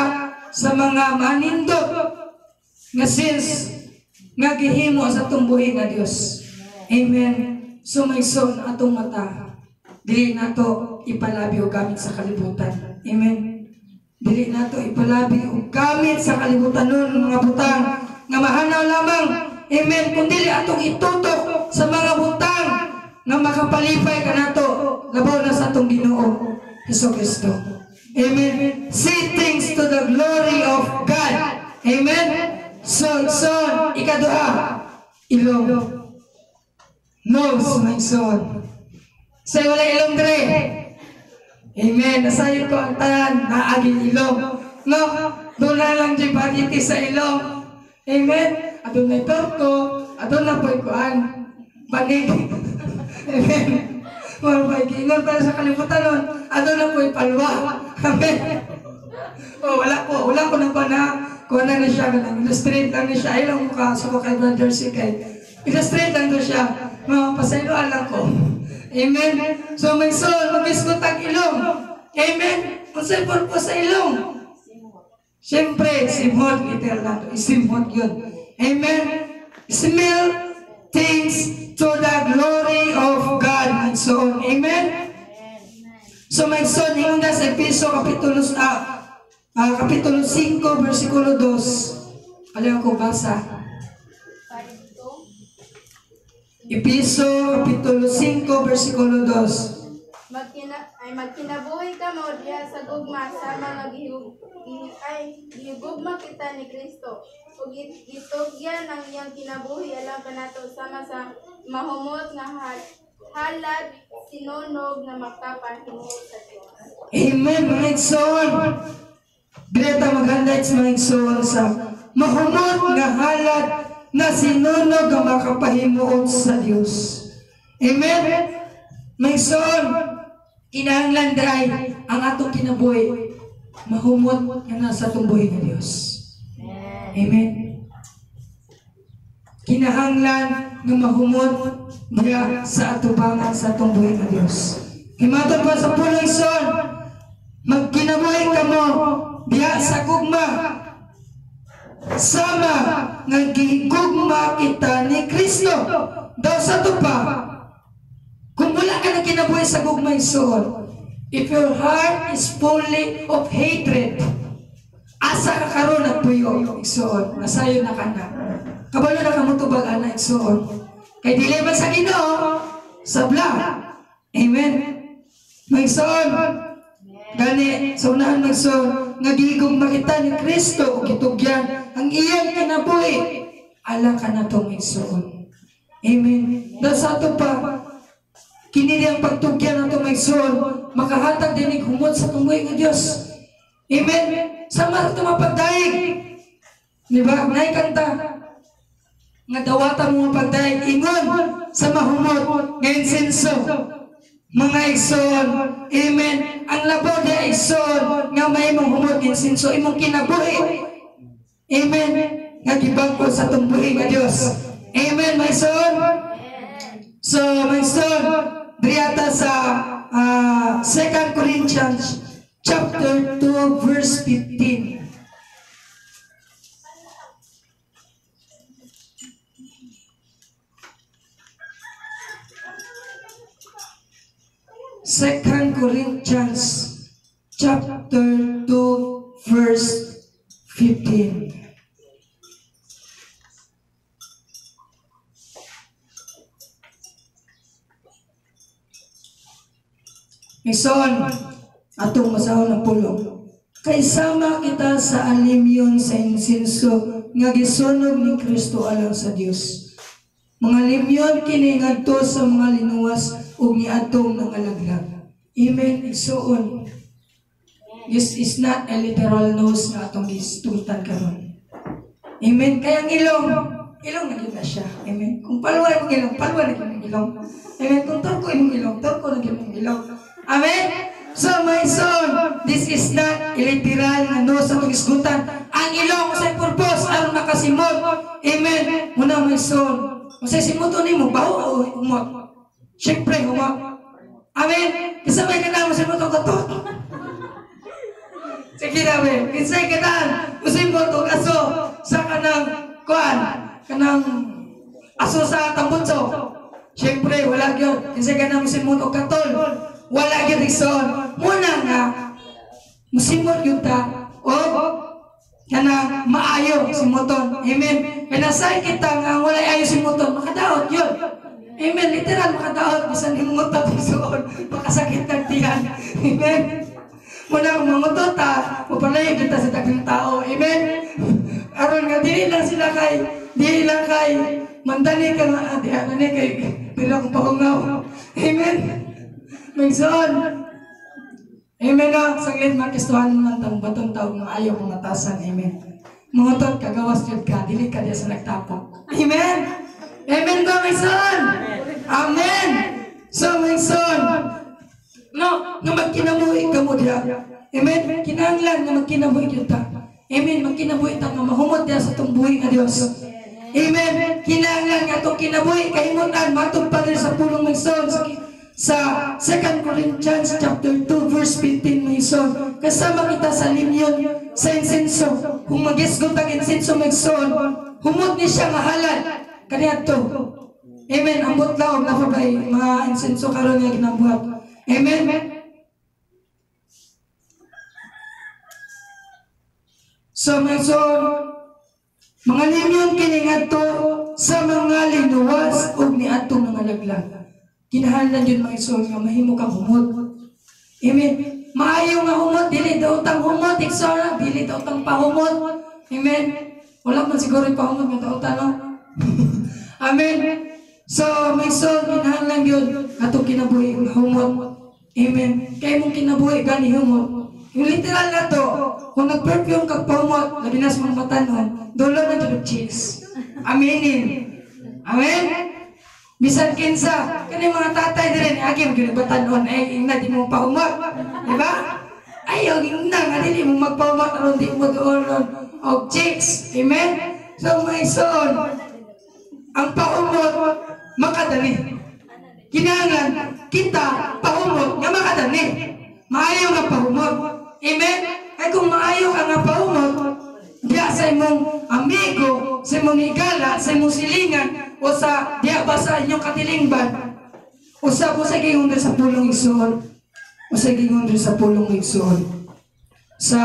sa mga manindot nga since nga gihimo sa atong buhi nga Dios. Amen. So my son, atong mata, dili nato ipalabi o gamit sa kalibutan. Amen. Dili nato ipalabi o gamit sa kalibutan nun mga butang nga mahanaw lamang. Amen. Kung dili atong itutok sa mga butang nga makapalipay kanato, labaw na sa atong Ginoo Hesus Kristo. Amen. See things to the glory of God. Amen. So, son, ikaduha, ilong. Nose, my son. Say, wala ilong dre. Amen. Nasayon ko ang tanan, naaging ilong. No? Doon na lang di variety sa ilong. Amen. Adun na torto, adun na po'y kuan. Banig. Amen. Mga paigingon para sa kalibutan nun. Adun na po'y palwa. Amen. Oh, wala ko na pa na kuha na siya, ganang illustrate lang ni siya. Ay lang mukha, so kay Brother C kay. Illustrate lang to siya. Mga pasayloan lang ko. Amen. So my soul, mag-isgot ang ilong. Amen. Kung sa'y purpose sa ilong. Siyempre, simhot, literal lang to. Isimhot yun. Amen. Smell things to the glory of God and so on. Amen. So my son, ingon na sa Episo Kapitulo Kapitulo 5, versikulo 2. Alam ko basa. Episo Kapitulo 5, versikulo 2. Magkinabuhi kamo diha sa gugma sama nga gihigugma kita ni Kristo ug gitugyan ang iyang kinabuhi alang kanato sama sa mahumot nga halad sinunog nga makapahimuot sa Dios. Amen, mga igsoon. Greta maghanda sa mga igsoon sa mahumot nga halad na sinunog nga makapahimuot sa Dios. Amen. Mga igsoon, kinahanglan dry ang atong kinabuhi mahumot nga nasa atong buhi nga Dios. Amen. Kinahanglan nga mahumot diha sa atubangan sa atong buhi nga Dios. Himaton pa sa pulong igsoon, magkinabuhi kamo diha sa gugma sama nga gigugma kita ni Kristo. Daw sa tupa, kung wala ka na kinabuhi sa gugma igsoon, if your heart is fully of hatred, asa ka karon nagpuyo igsoon, nasayon na ka na. Kabalo na ka motubag ana igsoon. Kay dili man sa Ginoo, sabla. Amen. Igsoon, gani sa unahan magsoon, nga gigugma kita ni Kristo ug gitugyan ang iyang kinabuhi, alang kanatong igsoon. Amen. Dahil sa ato pa, kini ang pagtugyan ato igsoon, makahatag din og humot sa tunggoy nga Dios. Amen. Sama sa mapagdaig. Di ba? Nay kanta nga dawata mo mapagdaig ingon sa mahumot nga insenso. Mga igsoon, amen. Ang labaw di igsoon nga may imong humot nga insenso imong kinabuhi. Amen. Nga gibangko sa atong buhi nga Dios. Amen, my son. So, my son, diriata sa 2 Corinthians chapter 2 verse 15. Second Corinthians chapter 2 verse 15. Mison, Atong basahon ang pulong. Kay sama kita sa alimyon sa insenso nga gisunog ni Kristo alang sa Dios. Mga limyon kini ngadto sa mga linuwas ug niadtong nangalaglag. Amen. Igsuon. This is not a literal nose nga atong gisugtan karon. Amen. Kaya ang ilong, ilong na gyud na siya. Amen. Kung palwa imong ilong, palwa na gyud ang ilong. Amen. Kung turko imong ilong, turko na gyud imong ilong. Amen. So my son, this is not a literal nga nose atong isgutan. Ang ilong sa purpose aron makasimot. Amen. Muna, my son. Unsay simuton nimo, baho o humot? Siyempre, humot. Amen. Kinsa may kanang mosimot og katot? Sige na, be. Kinsay kanang mosimot og aso sa kanang kuan, kanang aso sa tambutso? Siyempre, wala gyud. Kinsay kanang mosimot og katol? Wala gyud, igsoon. Muna nga musimot gyud ta o kanang maayo simuton. Amen. Kay nasay kita nga walay ayo simuton, makadaot yun. Amen. Literal makadaot bisan imungutot, igsoon, makasakit ng tiyan. Amen. Muna kung mangutot ta, mapalayo kita sa daghang tao. Amen. Aron nga dili lang kay mandali ka nga ah, di ano ni kay pero akong pahungaw. Amen. Igsoon. Amen na. Saglit makistuhan man tang batong tawag maayo pangatasan. Amen. Mangutot kagawas jud ka, dili ka diya sa nagtapok. Amen. Amen ba, my son? Amen. So my son, no, nga magkinabuhi ka mo diya. Amen. Kinahanglan nga magkinabuhi gyud ta. Amen. Magkinabuhi ta nga mahumot diya sa atong buhi nga Dios. Amen. Kinahanglan nga atong kinabuhi kahimutan matong pa sa pulong, my son, sa 2 Corinthians chapter 2 verse 15, my son. Kasama kita sa limyon sa insenso. Kung magisgot ang insenso, my son, humot ni siya nga halad kaniadto. Amen. Ambot lang og naa pa mga insenso karon nga ginabuhat. Amen. So, my son, mga limyon kini ngadto sa mga linuwas ug niadtong mga laglag. Kinahanglan yun, mga igsoon, nga mahimo kang humot. Amen. Maayo nga humot, dili daw tang humot, igsoon, dili daw tang pahumot. Amen. Wala man siguro yung pahumot nga dautan, no? Amen. So, my soul, kinahanglan yun atong kinabuhi humot. Amen. Kay mong kinabuhi gani humot. Yung literal na to, kung nag-perfume kag pahumot, labi na sa mga batanon, dulo na jud og cheeks. Aminin. Amen. Bisan kinsa, kani mga tatay dire ni agi mo batanon ay ingna di mo pahumot. Di ba? Ayaw ingna nga dili mo magpahumot aron di mo duolon og cheeks. Amen. So my son, ang pahumot makadali. Kinahanglan kita pahumot nga makadali. Maayo nga pahumot. Amen? Ay kung maayo ka nga pahumot, diya sa imong amigo, sa imong higala, sa imong silingan, o sa diya ba sa inyong katilingban, usab mo sa gingon sa pulong, igsoon. O sa gingon sa pulong, igsoon. Sa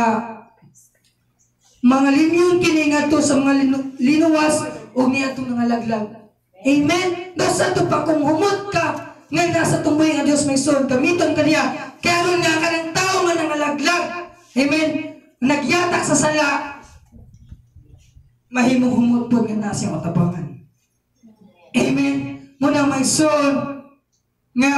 mga limyon kini ngadto sa mga linuwas o niadtong nangalaglag. Amen. Dos ato pa kung humot ka nga nasa tumbuhi nga Dios, may soul, gamiton ka niya. Kaya aron nga kanang tao nga nangalaglag. Amen. Nagyatak sa sala, mahimong humot pod nga nasa iyang katabangan. Amen. Muna, my soul, nga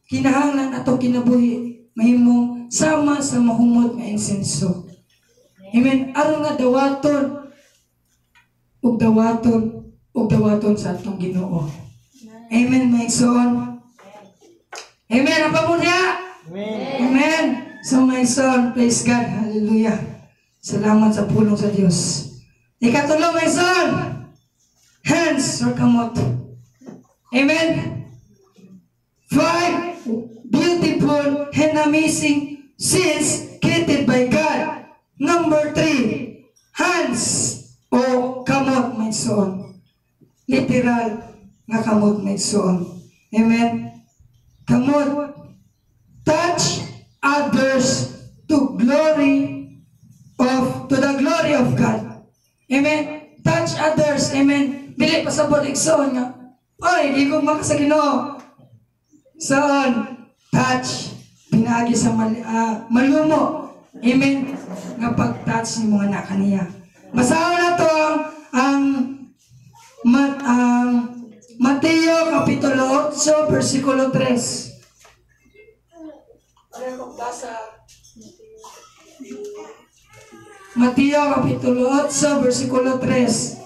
kinahanglan atong kinabuhi mahimong sama sa mahumot nga insenso. Amen. Aron nga dawaton ug dawaton ug dawaton sa atong Ginoo. Amen, my son. Amen. Ang pamulya. Amen. So my son, praise God. Hallelujah. Salamat sa pulong sa Dios. Ikatulo, my son. Hands or kamot. Amen. Five beautiful and amazing sins created by God. Number 3, hands o kamot, my son. Literal nga kamot, my son. Amen. Kamot. Touch others to the glory of God. Amen. Touch others. Amen. Dili pasabot, igsoon, nga, "Oy, di ko maka sa Ginoo." Son, touch Pinaagi sa malumo. Amen. Nga pag-touch ni mga anak kaniya. Basahon na to ang Mateo Kapitulo 8, versikulo 3. Ano kong basa? Mateo Kapitulo 8, versikulo 3.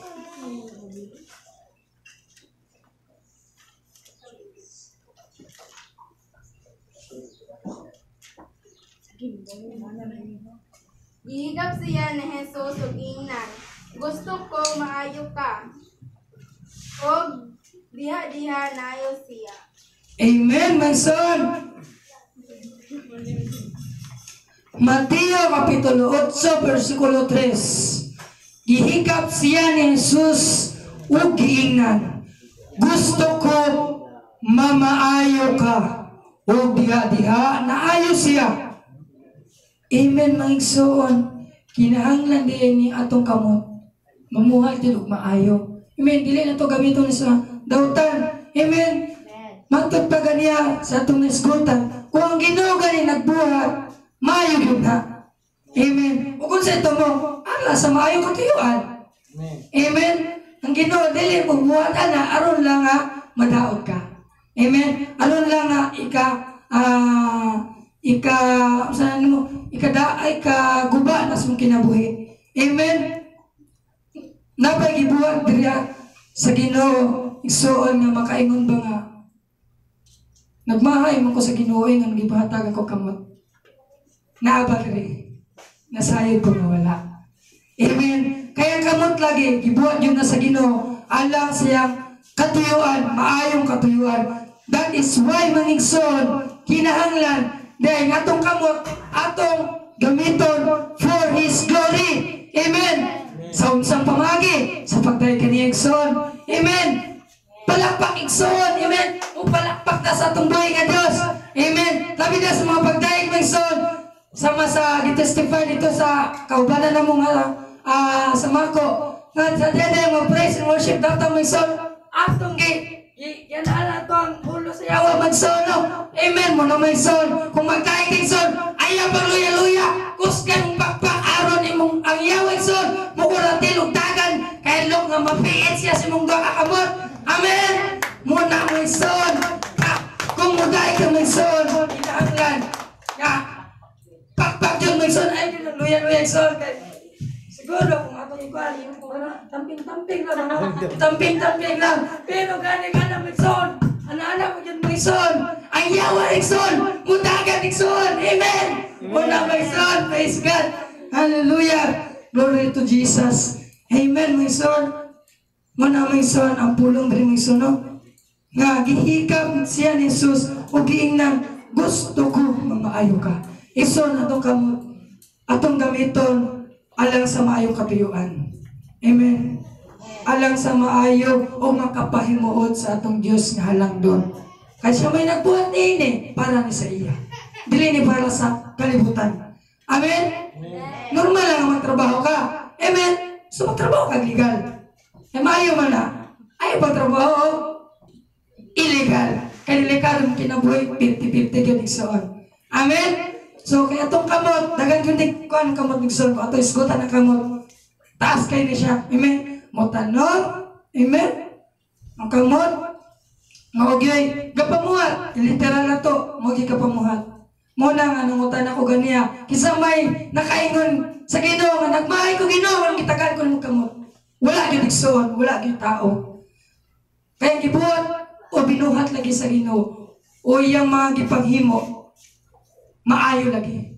Gihigap siya ni Jesus ug giingnan, "Gusto ko, maayo ka." Og diha-diha naayo siya. Amen, my son. Mateo Kapitulo 8, versikulo 3. Gihikap siya ni Jesus ug giingnan, "Gusto ko, mamaayo ka." Ug diha-diha naayo siya. Amen, mga igsoon. Kinahanglan din ni atong kamot mamuhat din og maayo. Amen. Dili na to gamiton sa dautan. Amen. Matod pa ganiya sa atong nasgutan. Kung ang Ginoo gani nagbuhat, maayo gyud na. Amen. Ug kung sa ito mo, ala sa maayo katuyuan. Amen. Ang Ginoo dili mo buhat ana aron lang nga madaot ka. Amen. Aron lang nga ika saan mo ikada ay kaguba na sa mong kinabuhi. Amen. Napay gibuhat diriya sa Ginoo, igsuon, nga makaingon ba nga nagmahay man ko sa Ginoo nga gibuhatag ako kamot. Naa ba diri? Nasayod ko nga wala. Amen. Kaya kamot lagi gibuhat yun na sa Ginoo alang siyang katuyuan, maayong katuyuan. That is why, mga igsoon, kinahanglan dahil atong kamot atong gamiton for His glory. Amen. Sa unsang pamagi? Sa pagdayeg kaniya, igsoon. Amen. Palakpak, igsoon. Amen. O palakpak na sa atong buhay nga Dios. Amen. Labi na sa mga pagdayeg, mga igsoon. Sama sa gitestify dito sa kaubanan na mo nga sa Mako. Nga sa dede mga praise and worship dato, mga igsoon. Atong gi yan ala to ang ulo sa yawa magsono. Amen mo na, may son. Kung magkain kay son, ayaw pang luya-luya. Kusgan pakpak aron imong ang yawa son. Mukuratil og dagan kay lok nga mapiit siya sa imong duha ka kamot. Amen. Muna may son. Kung muday ka, may son, kinahanglan nga pakpak yun, may son, ay luya-luya son. Kay siguro kung atong ikuan, tamping-tamping lang, ano? Tamping-tamping lang. Pero gani ka na, may son. Ana-ana mo yun, may son. Ang yawa, igsoon. Mudagan, igsoon. Amen. Muna, may son. Praise God. Hallelujah. Glory to Jesus. Amen, may son. Muna, may son. Ang pulong diri, may son, no? Nga, gihikap siya ni Jesus o giingnan, "Gusto ko, mamaayo ka." Igsoon, atong kamot, atong gamiton, alang sa maayong katuyuan. Amen. Alang sa maayo o makapahimuot sa atong Dios nga halangdon. Kay siya may nagbuhat niini para ni sa iya. Dili ni para sa kalibutan. Amen? Normal lang ang magtrabaho ka. Amen? So magtrabaho ka legal. E maayo man na. Ay pagtrabaho illegal. Kay legal mo kinabuhi 50-50 gyud, igsoon. Amen? So kaya atong kamot, dagan gyud ni kuan kamot, igsoon ko ato isgutan ang kamot. Taas kay ni siya. Amen. Motanong. Amen. Ang kamot mao gyud gapamuhat. Literal na to, mao gyud kapamuhat. Mo na nga nangutan ako ganiya. Kisa may nakaingon sa Ginoo nga nagmahay ko Ginoo nga gitagaan ko nimo kamot. Wala gyud, igsoon, wala gyud tao. Kaya gibuhat o binuhat lagi sa Ginoo o iyang mga gipanghimo maayo lagi.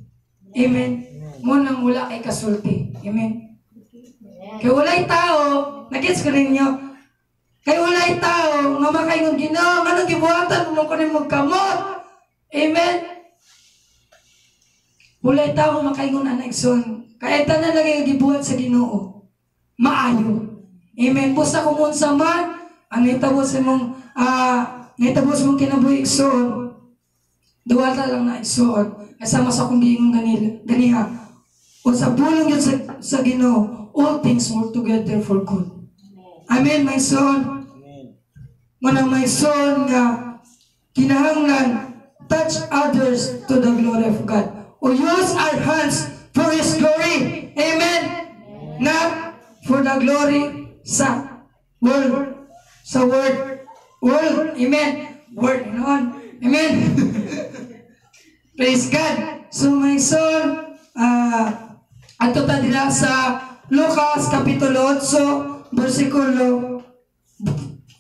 Amen. Mo nang wala kay kasulti. Amen. Kay walay tao, nagets ko ninyo. Kay walay tao nga makaingon, "Ginoo, nganong gibuhatan mo ko nimo kamot?" Amen. Walay tao makaingon ana, igsoon. Kaya tanan lagi nga gibuhat sa Ginoo maayo. Amen. Busa kung unsa man ang nahitabo sa imong kinabuhi, igsoon. Duwata lang na, igsoon. Kasama sa akong giingon ganila, ganiha. O sa pulong yun sa Ginoo, all things work together for good. Amen, my son. Manang my son nga kinahanglan touch others to the glory of God. O use our hands for His glory. Amen. Not for the glory sa world. Sa world. World. Amen. Word. Noon. Amen. Praise God. So my son, ato ta dira sa Lucas Kapitulo 8, versikulo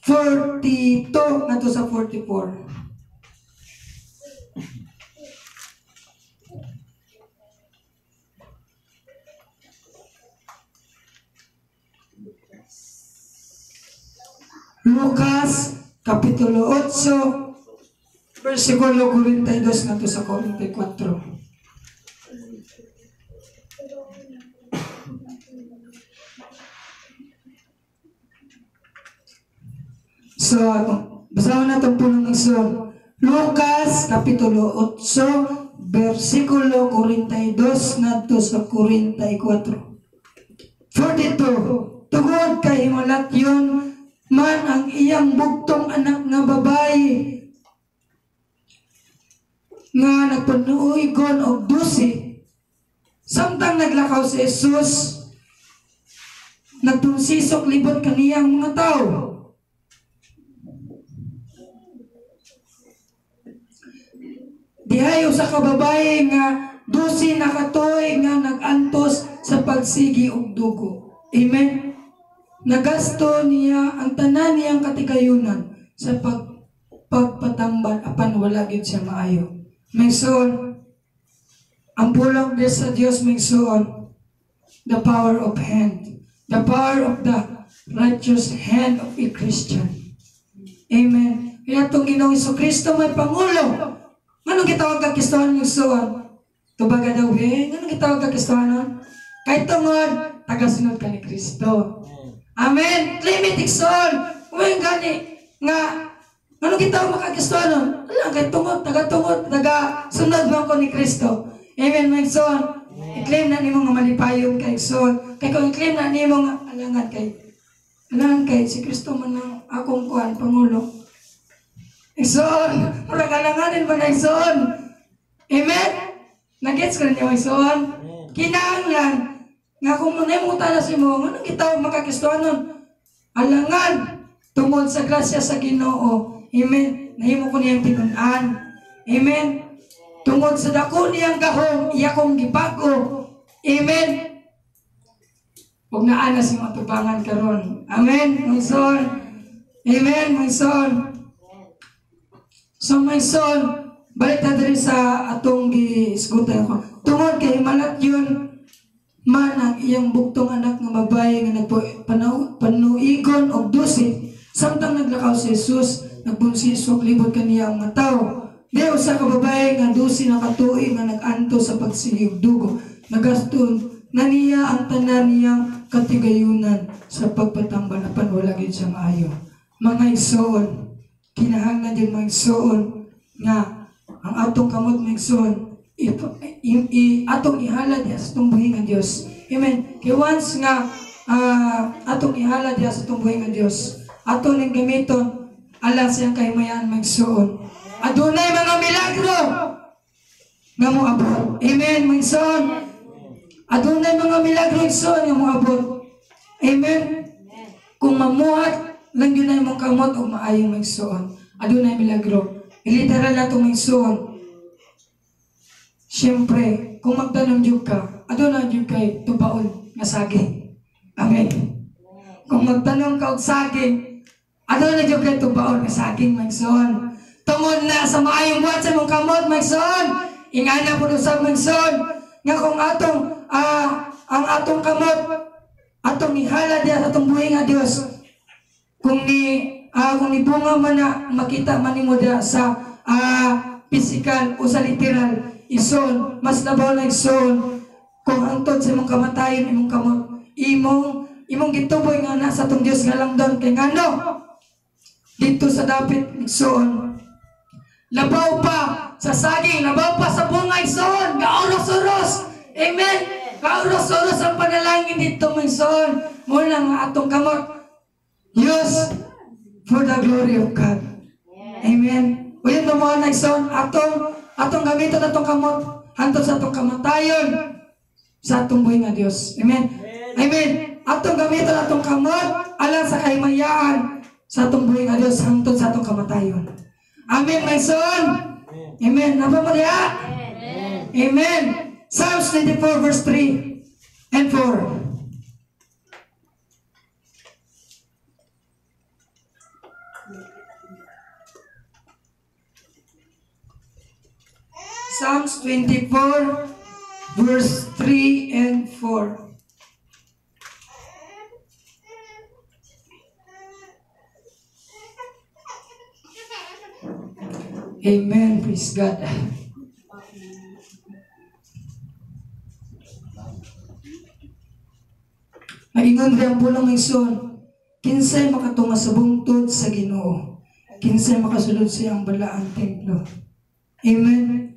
42 ngadto sa 44. Lucas Kapitulo 8, versikulo 42 ngadto sa 44. So, basahon na itong pulong ng Son. Lucas, Kapitulo 8, versikulo 42 ngadto sa 44. 42. Tungod kay himalatyon man ang iyang bugtong anak nga babayi nga nagpanuigon og 12, samtang naglakaw si Jesus, nagpunsisok libot kaniyang mga tao. Dihay usa ka babaye nga 12 na katuig nga nag-antos sa pagsigi og dugo. Amen. Nagasto niya ang tanan niyang katigayunan sa pagpatambal apan wala gyud siya maayo. Migsoon, ang pulong Diyos sa Dios, migsoon, the power of hand, the power of the righteous hand of a Christian. Amen. Kaya itong Ginoong Kristo may pangulo. Anong gitawag ka Kristohan, migsoon? Tubaga daw, eh. Anong gitawag ka Kristohanon? Kahit tungod, tagasunod ka ni Kristo. Amen. Claim it, igsoon. Uy, gani nga anong gitawag makakristohanon? Ala, kay tungod, taga-tungod, taga-sunod man ko ni Kristo. Amen, mga igsoon. I-claim na nimo nga malipayon kay igsoon. Kay kung i-claim na nimo nga alangan kay si Kristo man ang akong kuan pangulo. Igsoon, murag alanganin man na igsoon. Amen. Nagets ka niyo igsoon. Kinahanglan nga kung munay mutala si mo, anong gitawag makakristohanon? Alangan tungod sa grasya sa Ginoo. Amen. Nahimo ko niyang tinun-an. Amen. Tungod sa dako niyang gahom, iya kong gibago. Amen. Ug naa na si mga tubangan karon. Amen, my son. Amen, my son. So my son, balik ta diri sa atong giisgutan ko. Tungod kay himalat yun man ang iyang buktong anak nga babaye nga nagpanuigon og 12, samtang naglakaw si Jesus, nagbunsisok libot kaniya ang mga tawo. Di usa ka babaye nga 12 na katuig nga nag-anto sa pagsigi og dugo. Nagaston na niya ang tanan niyang katigayunan sa pagpatambal apan wala gyud siya maayo. Mga igsoon, kinahanglan din mga igsoon nga ang atong kamot mga igsoon atong ihala diha sa atong buhi nga Dios. Amen. Kay once nga atong ihala diha sa atong buhi nga Dios, ato ning gamiton ala siyang kahimayan magsuon. Adunay mga milagro nga moabot. Amen, magsuon. Adunay mga milagro igsoon nga moabot. Amen. Kung mamuhat lang gyud na imong kamot og maayong magsuon, adunay milagro. Literal na itong magsuon. Siyempre, kung magtanong jud ka, aduna jud kay tubaon nga saging. Amen. Kung magtanong ka og saging, aduna jud kay tubaon nga saging, magsoon. Tungod na sa maayong buhat sa imong kamot, magsoon. Ingana pud usab magsoon nga kung atong ang atong kamot atong ihala diha sa atong buhi nga Dios. Kung ni kung nibunga man na makita man nimo diha sa physical o sa literal ison, mas labaw na ison kung hangtod sa imong kamatayon imong kamot imong gituboy nga na sa atong Dios nga langdon kay ngano dito sa dapit igsoon labaw pa sa saging, labaw pa sa bunga igsoon, gaoros-oros. Amen. Gaoros-oros ang panalangin dito igsoon. Mo na nga atong kamot use for the glory of God. Amen. Uyon mo na igsoon, atong atong gamiton atong kamot hantod sa atong kamatayon sa atong buhi nga Dios. Amen. Amen. Atong gamiton atong kamot alang sa kahimayaan sa atong buhi nga Dios hantod sa atong kamatayon. Amen, my son. Amen. Napa mo diha? Amen. Psalms 24 verse 3 and 4. Psalms 24 verse 3 and 4. Amen. Praise God. Maingon rin ang pulong igsoon, kinsay makatunga sa bungtod sa Ginoo, kinsay makasulod sa iyang balaang templo. Amen.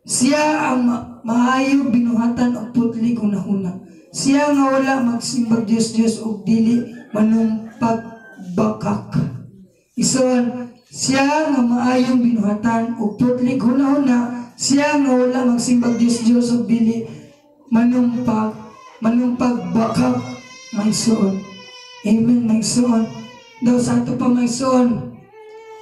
Siya ang maayo binuhatan og putli hunahuna. Siya nga wala magsimbag Dios-Dios og dili manumpagbakak. Ison, siya nga maayong binuhatan og putli hunahuna, siya nga wala magsimbag Dios-Dios og dili manumpagbakak, maigsoon. Amen, maigsoon. Daw sa ato pa, maigsoon,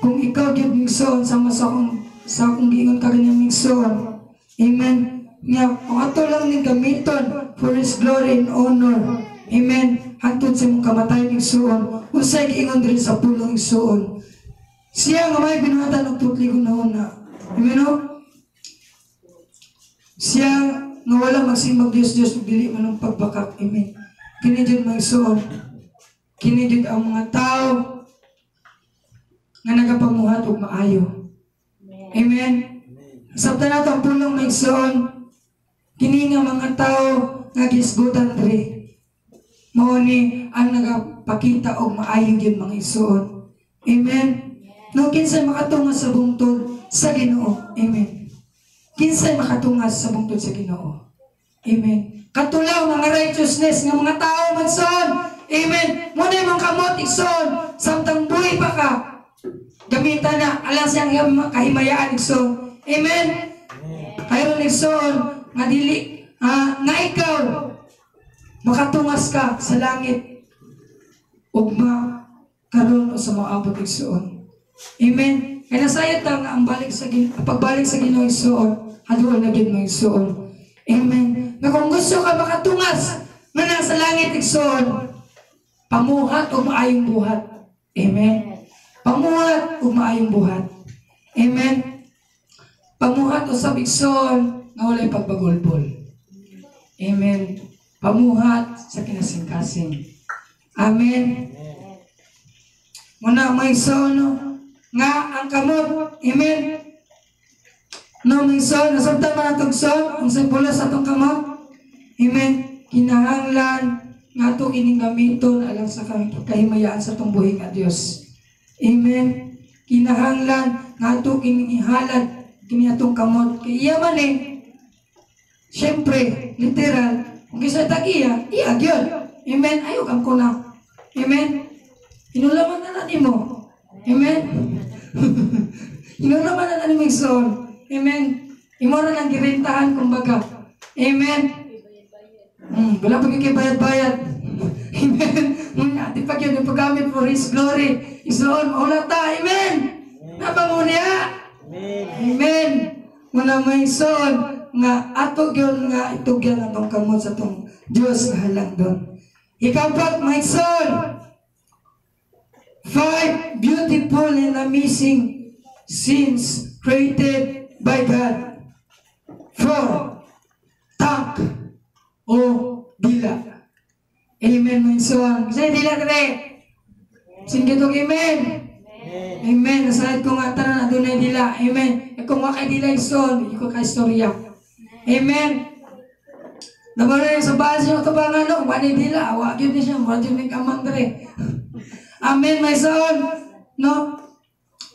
kung ikaw gyud maigsoon, sama sa akong giingon kaganyan maigsoon. Amen. Nga, kung ato lang ning gamiton for His glory and honor. Amen. Hantod sa imong kamatayon igsoon, unsay giingon diri sa pulong igsoon. Siya nga may binuhatan og putli hunahuna. Amen, no? Siya nga wala magsimbag Dios-Dios ug dili man ang pagbakak. Amen. Kini jud maigsoon. Kini jud ang mga tao nga nagapamuhat og maayo. Amen. Sabta nato ang pulong maigsoon. Kini nga mga tao nga gisgutan diri, mao ni ang nagapakita og maayo gyud mga igsoon. Amen. No, kinsay makatunga sa bungtod sa Ginoo. Amen. Kinsay makatunga sa bungtod sa Ginoo. Amen. Katulaw mga righteousness nga mga tao manson. Amen. Muna imong kamot igsoon samtang buhi pa ka. Gamitan na alang siyang kahimayaan igsoon. Amen. Kayron igsoon nga dili nga ikaw makatungas ka sa langit ug makaron o sa moabot igsoon. Amen. Kaya nasayod ta nga ang balik sa pagbalik sa Ginoo igsoon, haduol na gyud mo igsoon. Amen. Nga kung gusto ka makatungas nga nasa langit igsoon, pamuhat og maayong buhat. Amen. Pamuhat og maayong buhat. Amen. Pamuhat usab igsoon nga walay pagbagulbol. Amen. Pamuhat sa kinasingkasing. Amen. Muna may igsoon, no, nga ang kamot. Amen. No, may igsoon, nasabtan man atong igsoon, ang simbolo sa atong kamot. Amen. Kinahanglan nga ato kining gamiton alang sa kahimayaan sa atong buhi nga Dios. Amen. Kinahanglan nga ato kining ihalad kini atong kamot kay iya man eh. Siyempre, literal, kung kinsa tag iya, iya gyud. Amen. Ayo kam ko na. Amen. Inulaman na nimo. Amen. Inulaman na nimo igsoon. Amen. Imo ra nang girentahan kumbaga. Amen. Wala pa gyud bayad-bayad. Amen. Di pa gyud ipagamit for His glory. Igsoon, maula ta. Amen. Napangunya. Amen. Muna may igsoon nga ato gyud nga itugyan atong kamot sa atong Dios nga halangdon. Ikapat, my son, 5 beautiful and amazing sins created by God. 4, tank o dila. Amen, my son. Kasi dila kare. Singgitog amen. Amen. Nasayad ko nga tanan adunay dila. Amen. Kung wa kay dila igsoon, di ko kay istorya. Amen. Nabala sa base yung tabangan, no? Wala dila, wa gyud ni siya, wa gyud ni kamang dere. Amen, my son. No?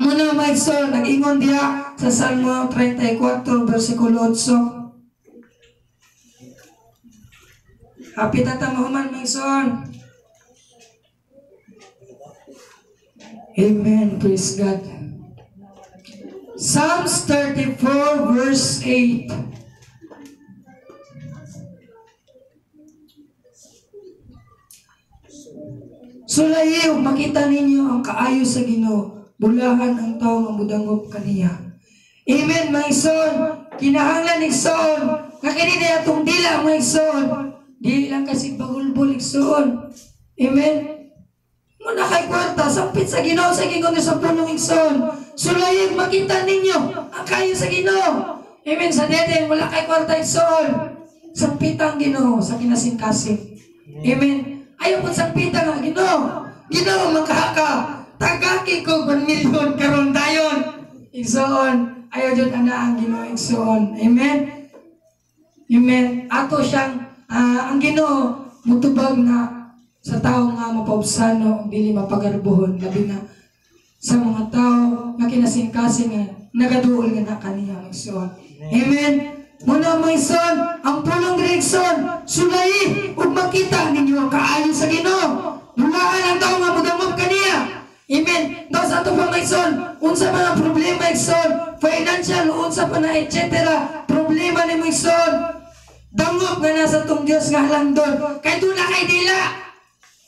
Muna, my son, nag-ingon diha sa Salmo 34, versikulo 8. Happy tata mahuman, my son. Amen. Praise God. Psalms 34 verse 8. Sulayi ug makita ninyo ang kaayo sa Ginoo, bulahan ang tawo nga mudangop kaniya. Amen, mga igsoon. Kinahanglan, igsoon, nga kini na atong dila, mga igsoon. Dili lang kasi bagulbol, igsoon. Amen. Muna kay kwarta, sampit sa Ginoo sa gingon sa pulong, igsoon. Sulayi makita ninyo ang kaayo sa Ginoo. Amen. Sa dede wala kay kwarta, igsoon. Sampit ang Ginoo sa kinasingkasing. Amen. Ayaw po sampitan nga Ginoo. Ginoo makaka. Tagaki ko 1 million karon dayon. Igsoon, ayaw jud ana ang Ginoo, igsoon. Amen. Amen. Ato siyang ang Ginoo mutubag na sa tao nga mapaubsano, dili mapagarbuhon, labi na sa mga tao nga kinasingkasing nga nagaduol nga na kaniya, igsoon. Amen. Muna mga igsoon, ang pulong diri, igsoon, sulayi ug makita ninyo ang kaayo sa Ginoo. Bulaan ang tao nga mudangop kaniya. Amen. Daw sa ato pa mga igsoon, unsa man ang problema, igsoon, financial, unsa pa na, etc. Problema nimo, igsoon, dangop nga nasa tong Dios nga halangdon. Kay duna kay dila.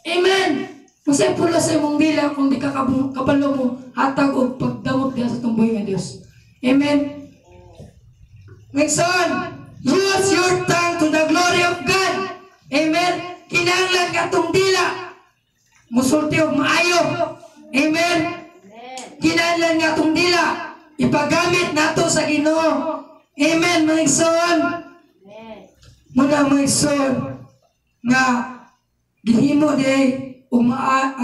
Amen. Unsay pulo sa imong dila kung di ka kabalo mo hatag og pagdangop diha sa tong buhi nga Dios. Amen. Igsoon, use your tongue to the glory of God. Amen. Kinahanglan ka tong dila musulti og maayo. Amen. Kinahanglan nga tong dila ipagamit nato sa Ginoo. Amen, mga igsoon. Muna mga igsoon nga gihimo day ug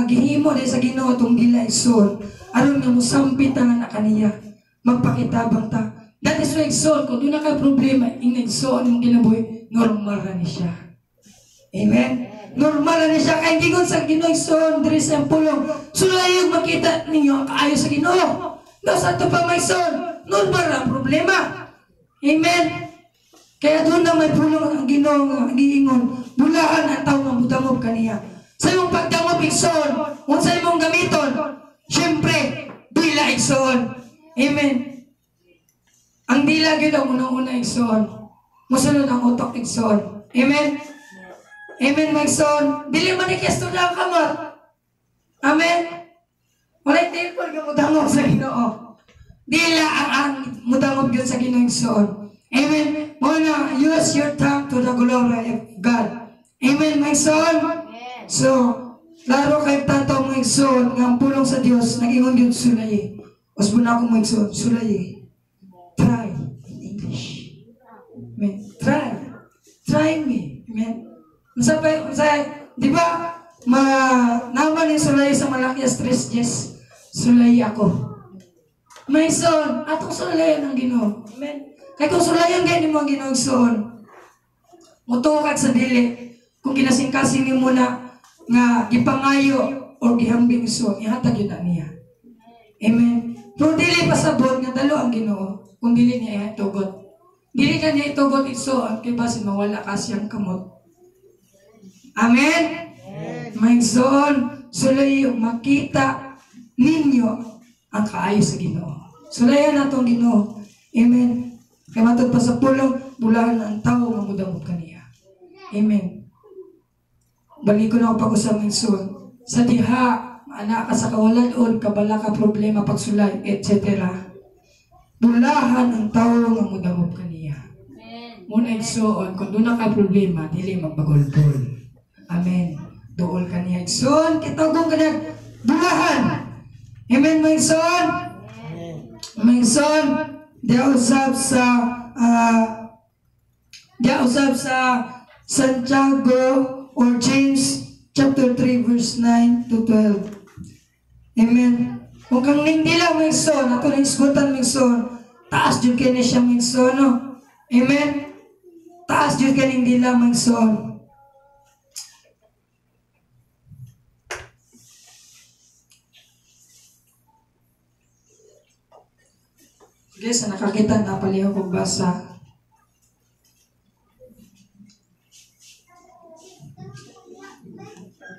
gihimo day sa Ginoo atong dila, igsoon, aron nga mosampit ta nga na kaniya, magpakitabang ta. That is why, igsoon, kung doon na kay problema, igsoon imong kinabuhi, normal ra ni siya. Amen. Normal ra ni siya kay gigon sa Ginoo, igsoon, diri sa pulong, sulayi ug makita ninyo ang kaayo sa Ginoo. No sa ato pa mga igsoon, normal ra ang problema. Amen. Kaya doon na may pulong ang Ginoo nga giingon, bulaan ang tao nga mudangop kaniya. Sa imong pagdangop, igsoon, unsa imong gamiton? Siyempre, dila, igsoon. Amen. Ang dila gyud ang unang-una, igsoon. Mosunod ang utok, igsoon. Amen. Amen, mga igsoon. Dili man ni kesto na ang kamot. Amen. Walay temple nga mudangop sa Ginoo. Dila ang mudangop gyud sa Ginoo, igsoon. Amen. Muna, use your tongue to the glory of God. Amen, mga igsoon. So, laro kay tato, mga igsoon, nga ang pulong sa Dios nag-ingon gyud sulayi. Usbon ako, mga igsoon, sulayi. Try in English. Amen. Try. Try me. Amen. Unsa pa, unsa, di ba? Ma naman yung sulayi sa Malakias 3:10. Sulayi ako. Mga igsoon, atong sulayan ang Ginoo. Amen. Kay kung sulayan gani mo ang Ginoo, igsoon, mutuo kag sa dili. Kung kinasingkasing nimo na nga gipangayo or gihambing, igsoon, ihatag yun na niya. Amen. Pero dili pasabot nga dalo ang Ginoo kung dili niya itugot. Dili ka niya itugot, igsoon, kay basin mawala ka siyang kamot. Amen. Mga igsoon, sulayi ug makita ninyo ang kaayo sa Ginoo. Sulayan nato ang Ginoo. Amen. Kay matod pa sa pulong, bulahan ang tao nga mudangop kaniya. Amen. Balik ko na ako pag-usap, mga igsoon. Sa diha, maana ka sa kawalan-on, kabala ka problema, pagsulay, etc. Bulahan ang tao nga mudangop kaniya. Muna, igsoon, kung doon na kay problema, dili magbagolbol. Amen. Duol kaniya, igsoon, kitagong kaniya, bulahan. Amen, mga igsoon. Mga igsoon, diya usab sa Santiago or James chapter 3 verse 9 to 12. Amen. Kung kang nindila, mga igsoon, ato ning isgutan, mga igsoon, taas jud kay ni siya, mga igsoon, no? Amen. Taas jud kay ning dila, mga igsoon. Sige, sa nakakita na paliho kong basa.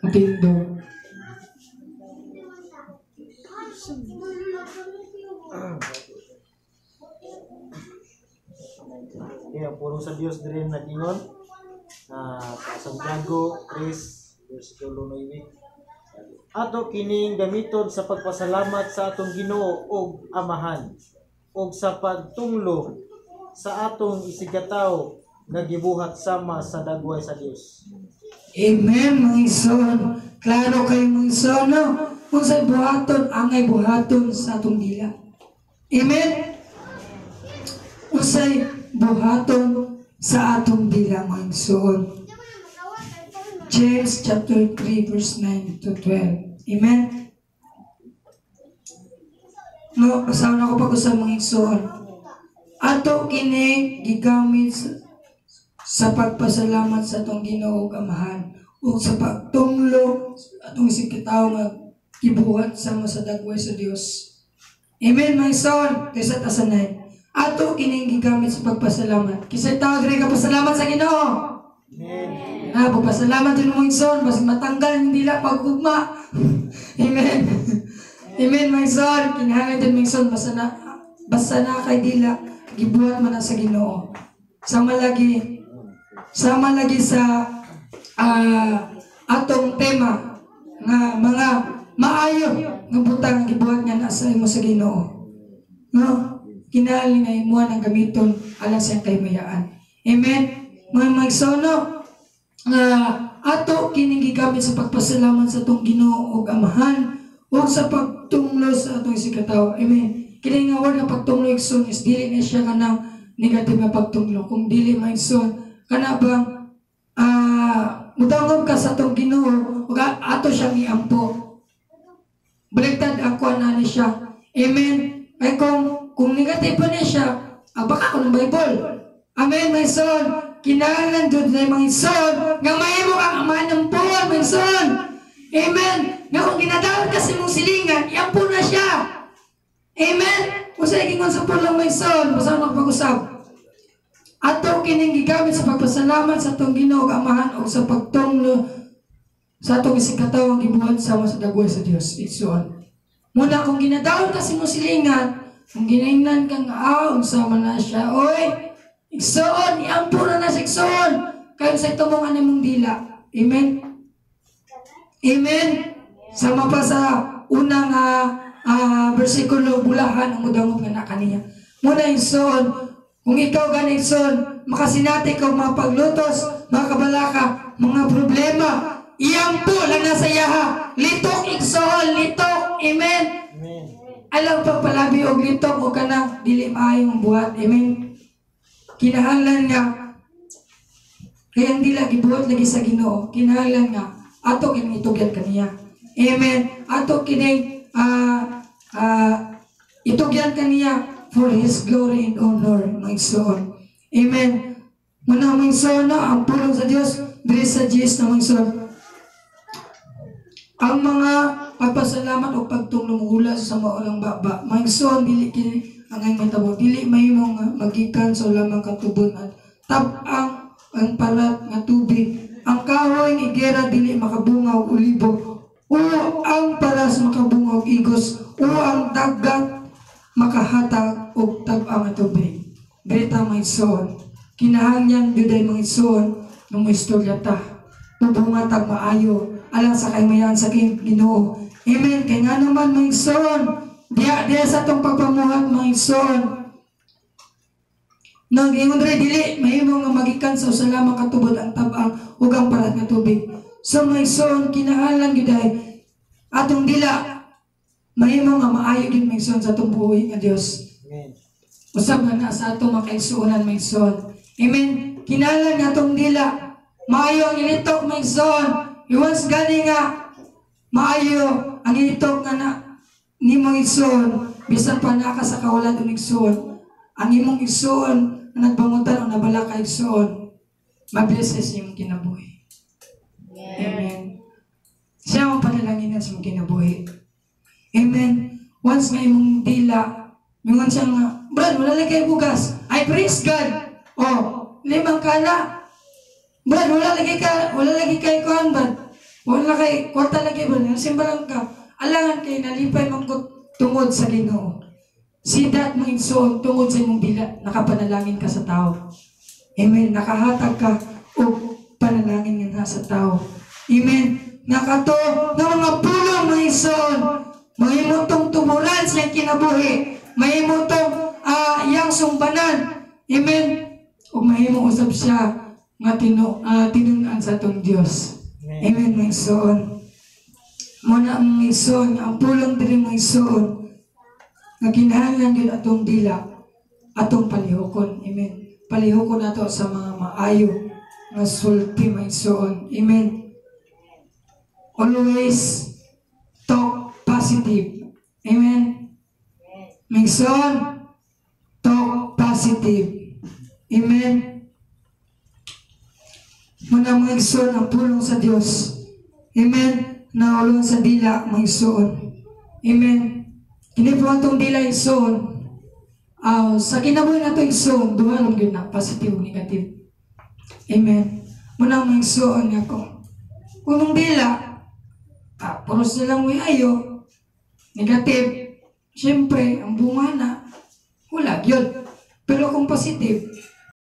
Matindo. Pulong sa Dios diri nag-ingon sa Santiago 3 versikulo 9. Ato kining gamiton sa pagpasalamat sa atong Ginoo ug Amahan ug sa pagtunglo sa atong isigkatawo nga gibuhat sama sa dagway sa Dios. Amen, mga igsoon. Klaro kayo, mga igsoon, no? Kung sa buhaton, angay buhaton sa atong dila. Amen? Unsay buhaton sa atong dila, mga igsoon. James chapter 3 verse 9 to 12. Amen? No, basahon ako pag-usab, mga igsoon. Ato kini gigamit sa pagpasalamat sa atong Ginoo ug Amahan ug sa pagtunglo sa atong isigkatawo nga gibuhat sama sa dagway sa Dios. Amen, mga igsoon. Kaysa tasanay. Ato kining gigamit sa pagpasalamat. Kinsa tao diri ka pasalamat sa Ginoo? Amen. Ah, pagpasalamat din mo, igsoon, basig matanggal ang dila pag-ugma. Amen. Amen, mga igsoon. Kinahanglan din, mga igsoon, basta na kay dila gibuhat man na sa Ginoo. Sama lagi sa atong tema nga mga maayo nga butang nga gibuhat nga nasa imo sa Ginoo. No? Kinahanglan nga imo ang gamiton alang sa iyang kahimayaan. Amen. Mga igsoon, no? Nga ato kining gigamit sa pagpasalamat sa atong Ginoo ug Amahan ug sa pagtunglo sa atong isigkatawo. Amen. Kini nga word nga pagtunglo, igsoon, is dili na siya kanang negative nga pagtunglo. Kung dili, mga igsoon, kana bang mudangop ka sa atong Ginoo ug ato siyang iampo. Baliktad ang kuan na ni siya. Amen. Ay kung negative pa niya siya, baka ko ng Bible. Amen, mga igsoon. Kinahanglan jud na, mga igsoon, nga mahimo kang amahan ng puon, mga igsoon. Amen. Nga kung ginadawat ka sa imong silingan, iampo na siya. Amen. Kung sa igingon sa pulong, mga igsoon, basta ako pag-usab. Ato kining gigamit sa pagpasalamat sa atong Ginoo ug Amahan ug sa pagtunglo sa atong isigkatawong gibuhat sama sa dagway sa Dios. Igsoon. Muna kung ginadawat ka sa imong silingan, kung ginaingnan ka nga, unsa man na siya, oy, igsoon, iampo na na sa igsoon. Kayo sa itumong ano mong dila. Amen? Amen? Sama pa sa unang bersikulo, bulahan ang mudangop nga na kaniya. Muna, igsoon, kung ikaw gani, igsoon, makasinati ka og mga paglutos, mga kabalaka, mga problema, iyampo lang nasa iyaha. Litok, igsoon, litok. Amen? Amen. Alang pagpalabi og litok o kanang dili maayong buhat. Amen. Kinahanglan nga kaya ang dila gibuhat lagi sa Ginoo. Kinahanglan nga ato kining itugyan kaniya. Amen. Ato kining itugyan kaniya for His glory and honor, mga igsoon. Amen. Muna, mga igsoon, no, ang pulong sa Dios diri sa Jesus na, mga igsoon. Ang mga pagpasalamat o pagtunglo muhula sa maolang baba. Mga igsoon, dili kini ang matabo. Dili mahimo nga magikan sa lamang katubod at tab-ang ang parat nga tubig. Ang kahoy ng igera dili makabunga og olibo. O ang paras makabunga og igos. O ang dagat makahatag og tab-ang nga tubig. Greta, mga igsoon. Kinahanglan juday, mga igsoon, ng mo istorya ta. Tubunga tag maayo alang sa kaimayan sa Ginoo. Amen. Kay nga naman, mga igsoon, diya diya sa atong pagpamuhat, mga igsoon. Nang ingon diri, dili mahimo nga magikan sa usa lamang katubod ang tab-ang ug ang parat nga tubig. So mga igsoon, kinahanglan gyud ay atong dila mahimo nga maayo gyud, mga igsoon, sa atong buhi nga Dios. Amen. Usab na na sa atong makaigsuonan, mga igsoon. Amen. Kinahanglan nga atong dila maayo ang ilitok, mga igsoon. Iwas gani nga maayo ang ilitok nga na nimong igsoon bisan pa naka sa kawalan og igsoon. Ang imong igsoon nga nagbangutan o nabalaka, igsoon, mablesses imong kinabuhi. Amen. Siya ang panalanginan sa imong kinabuhi. Amen. Once nga imong dila, mingon siya nga, "Brad, wala lang kay bugas." Ay, praise God. Oh, limang kana. "Brad, wala lagi kay kuan, brad. Wala kay, kwarta lagi, brad. Simba lang ka." Alangan kay nalipay mangkot tungod sa Ginoo. See that, mga igsoon, tungod sa imong dila, nakapanalangin ka sa tao. Amen. Nakahatag ka og panalangin nga sa tao. Amen. Nakato nga mga pulong, mga igsoon, mahimo tong tuburan sa iyang kinabuhi. Mahimo tong iyang sumbanan. Amen. Ug mahimo usab siya nga tinun-an sa atong Dios. Amen, mga igsoon. Muna, mga igsoon, ang pulong diri, mga igsoon, nga kinahanglan gyud atong dila, atong palihukon. Amen. Palihukon nato sa mga maayo nga sulti, mga igsoon. Amen. Always talk positive. Amen. Mga igsoon, talk positive. Amen. Muna, mga igsoon, ang pulong sa Dios. Amen. Naulon sa dila, mga igsoon. Amen. Kini po atong dila, igsoon. Sa kinabuhi nato, igsoon, duha lang gyud na, positive ug negative. Amen. Muna, mga igsoon nga ko. Kung mong dila, puros na lang may ayo, negative, siyempre, ang bunga na, wala yun. Pero kung positive,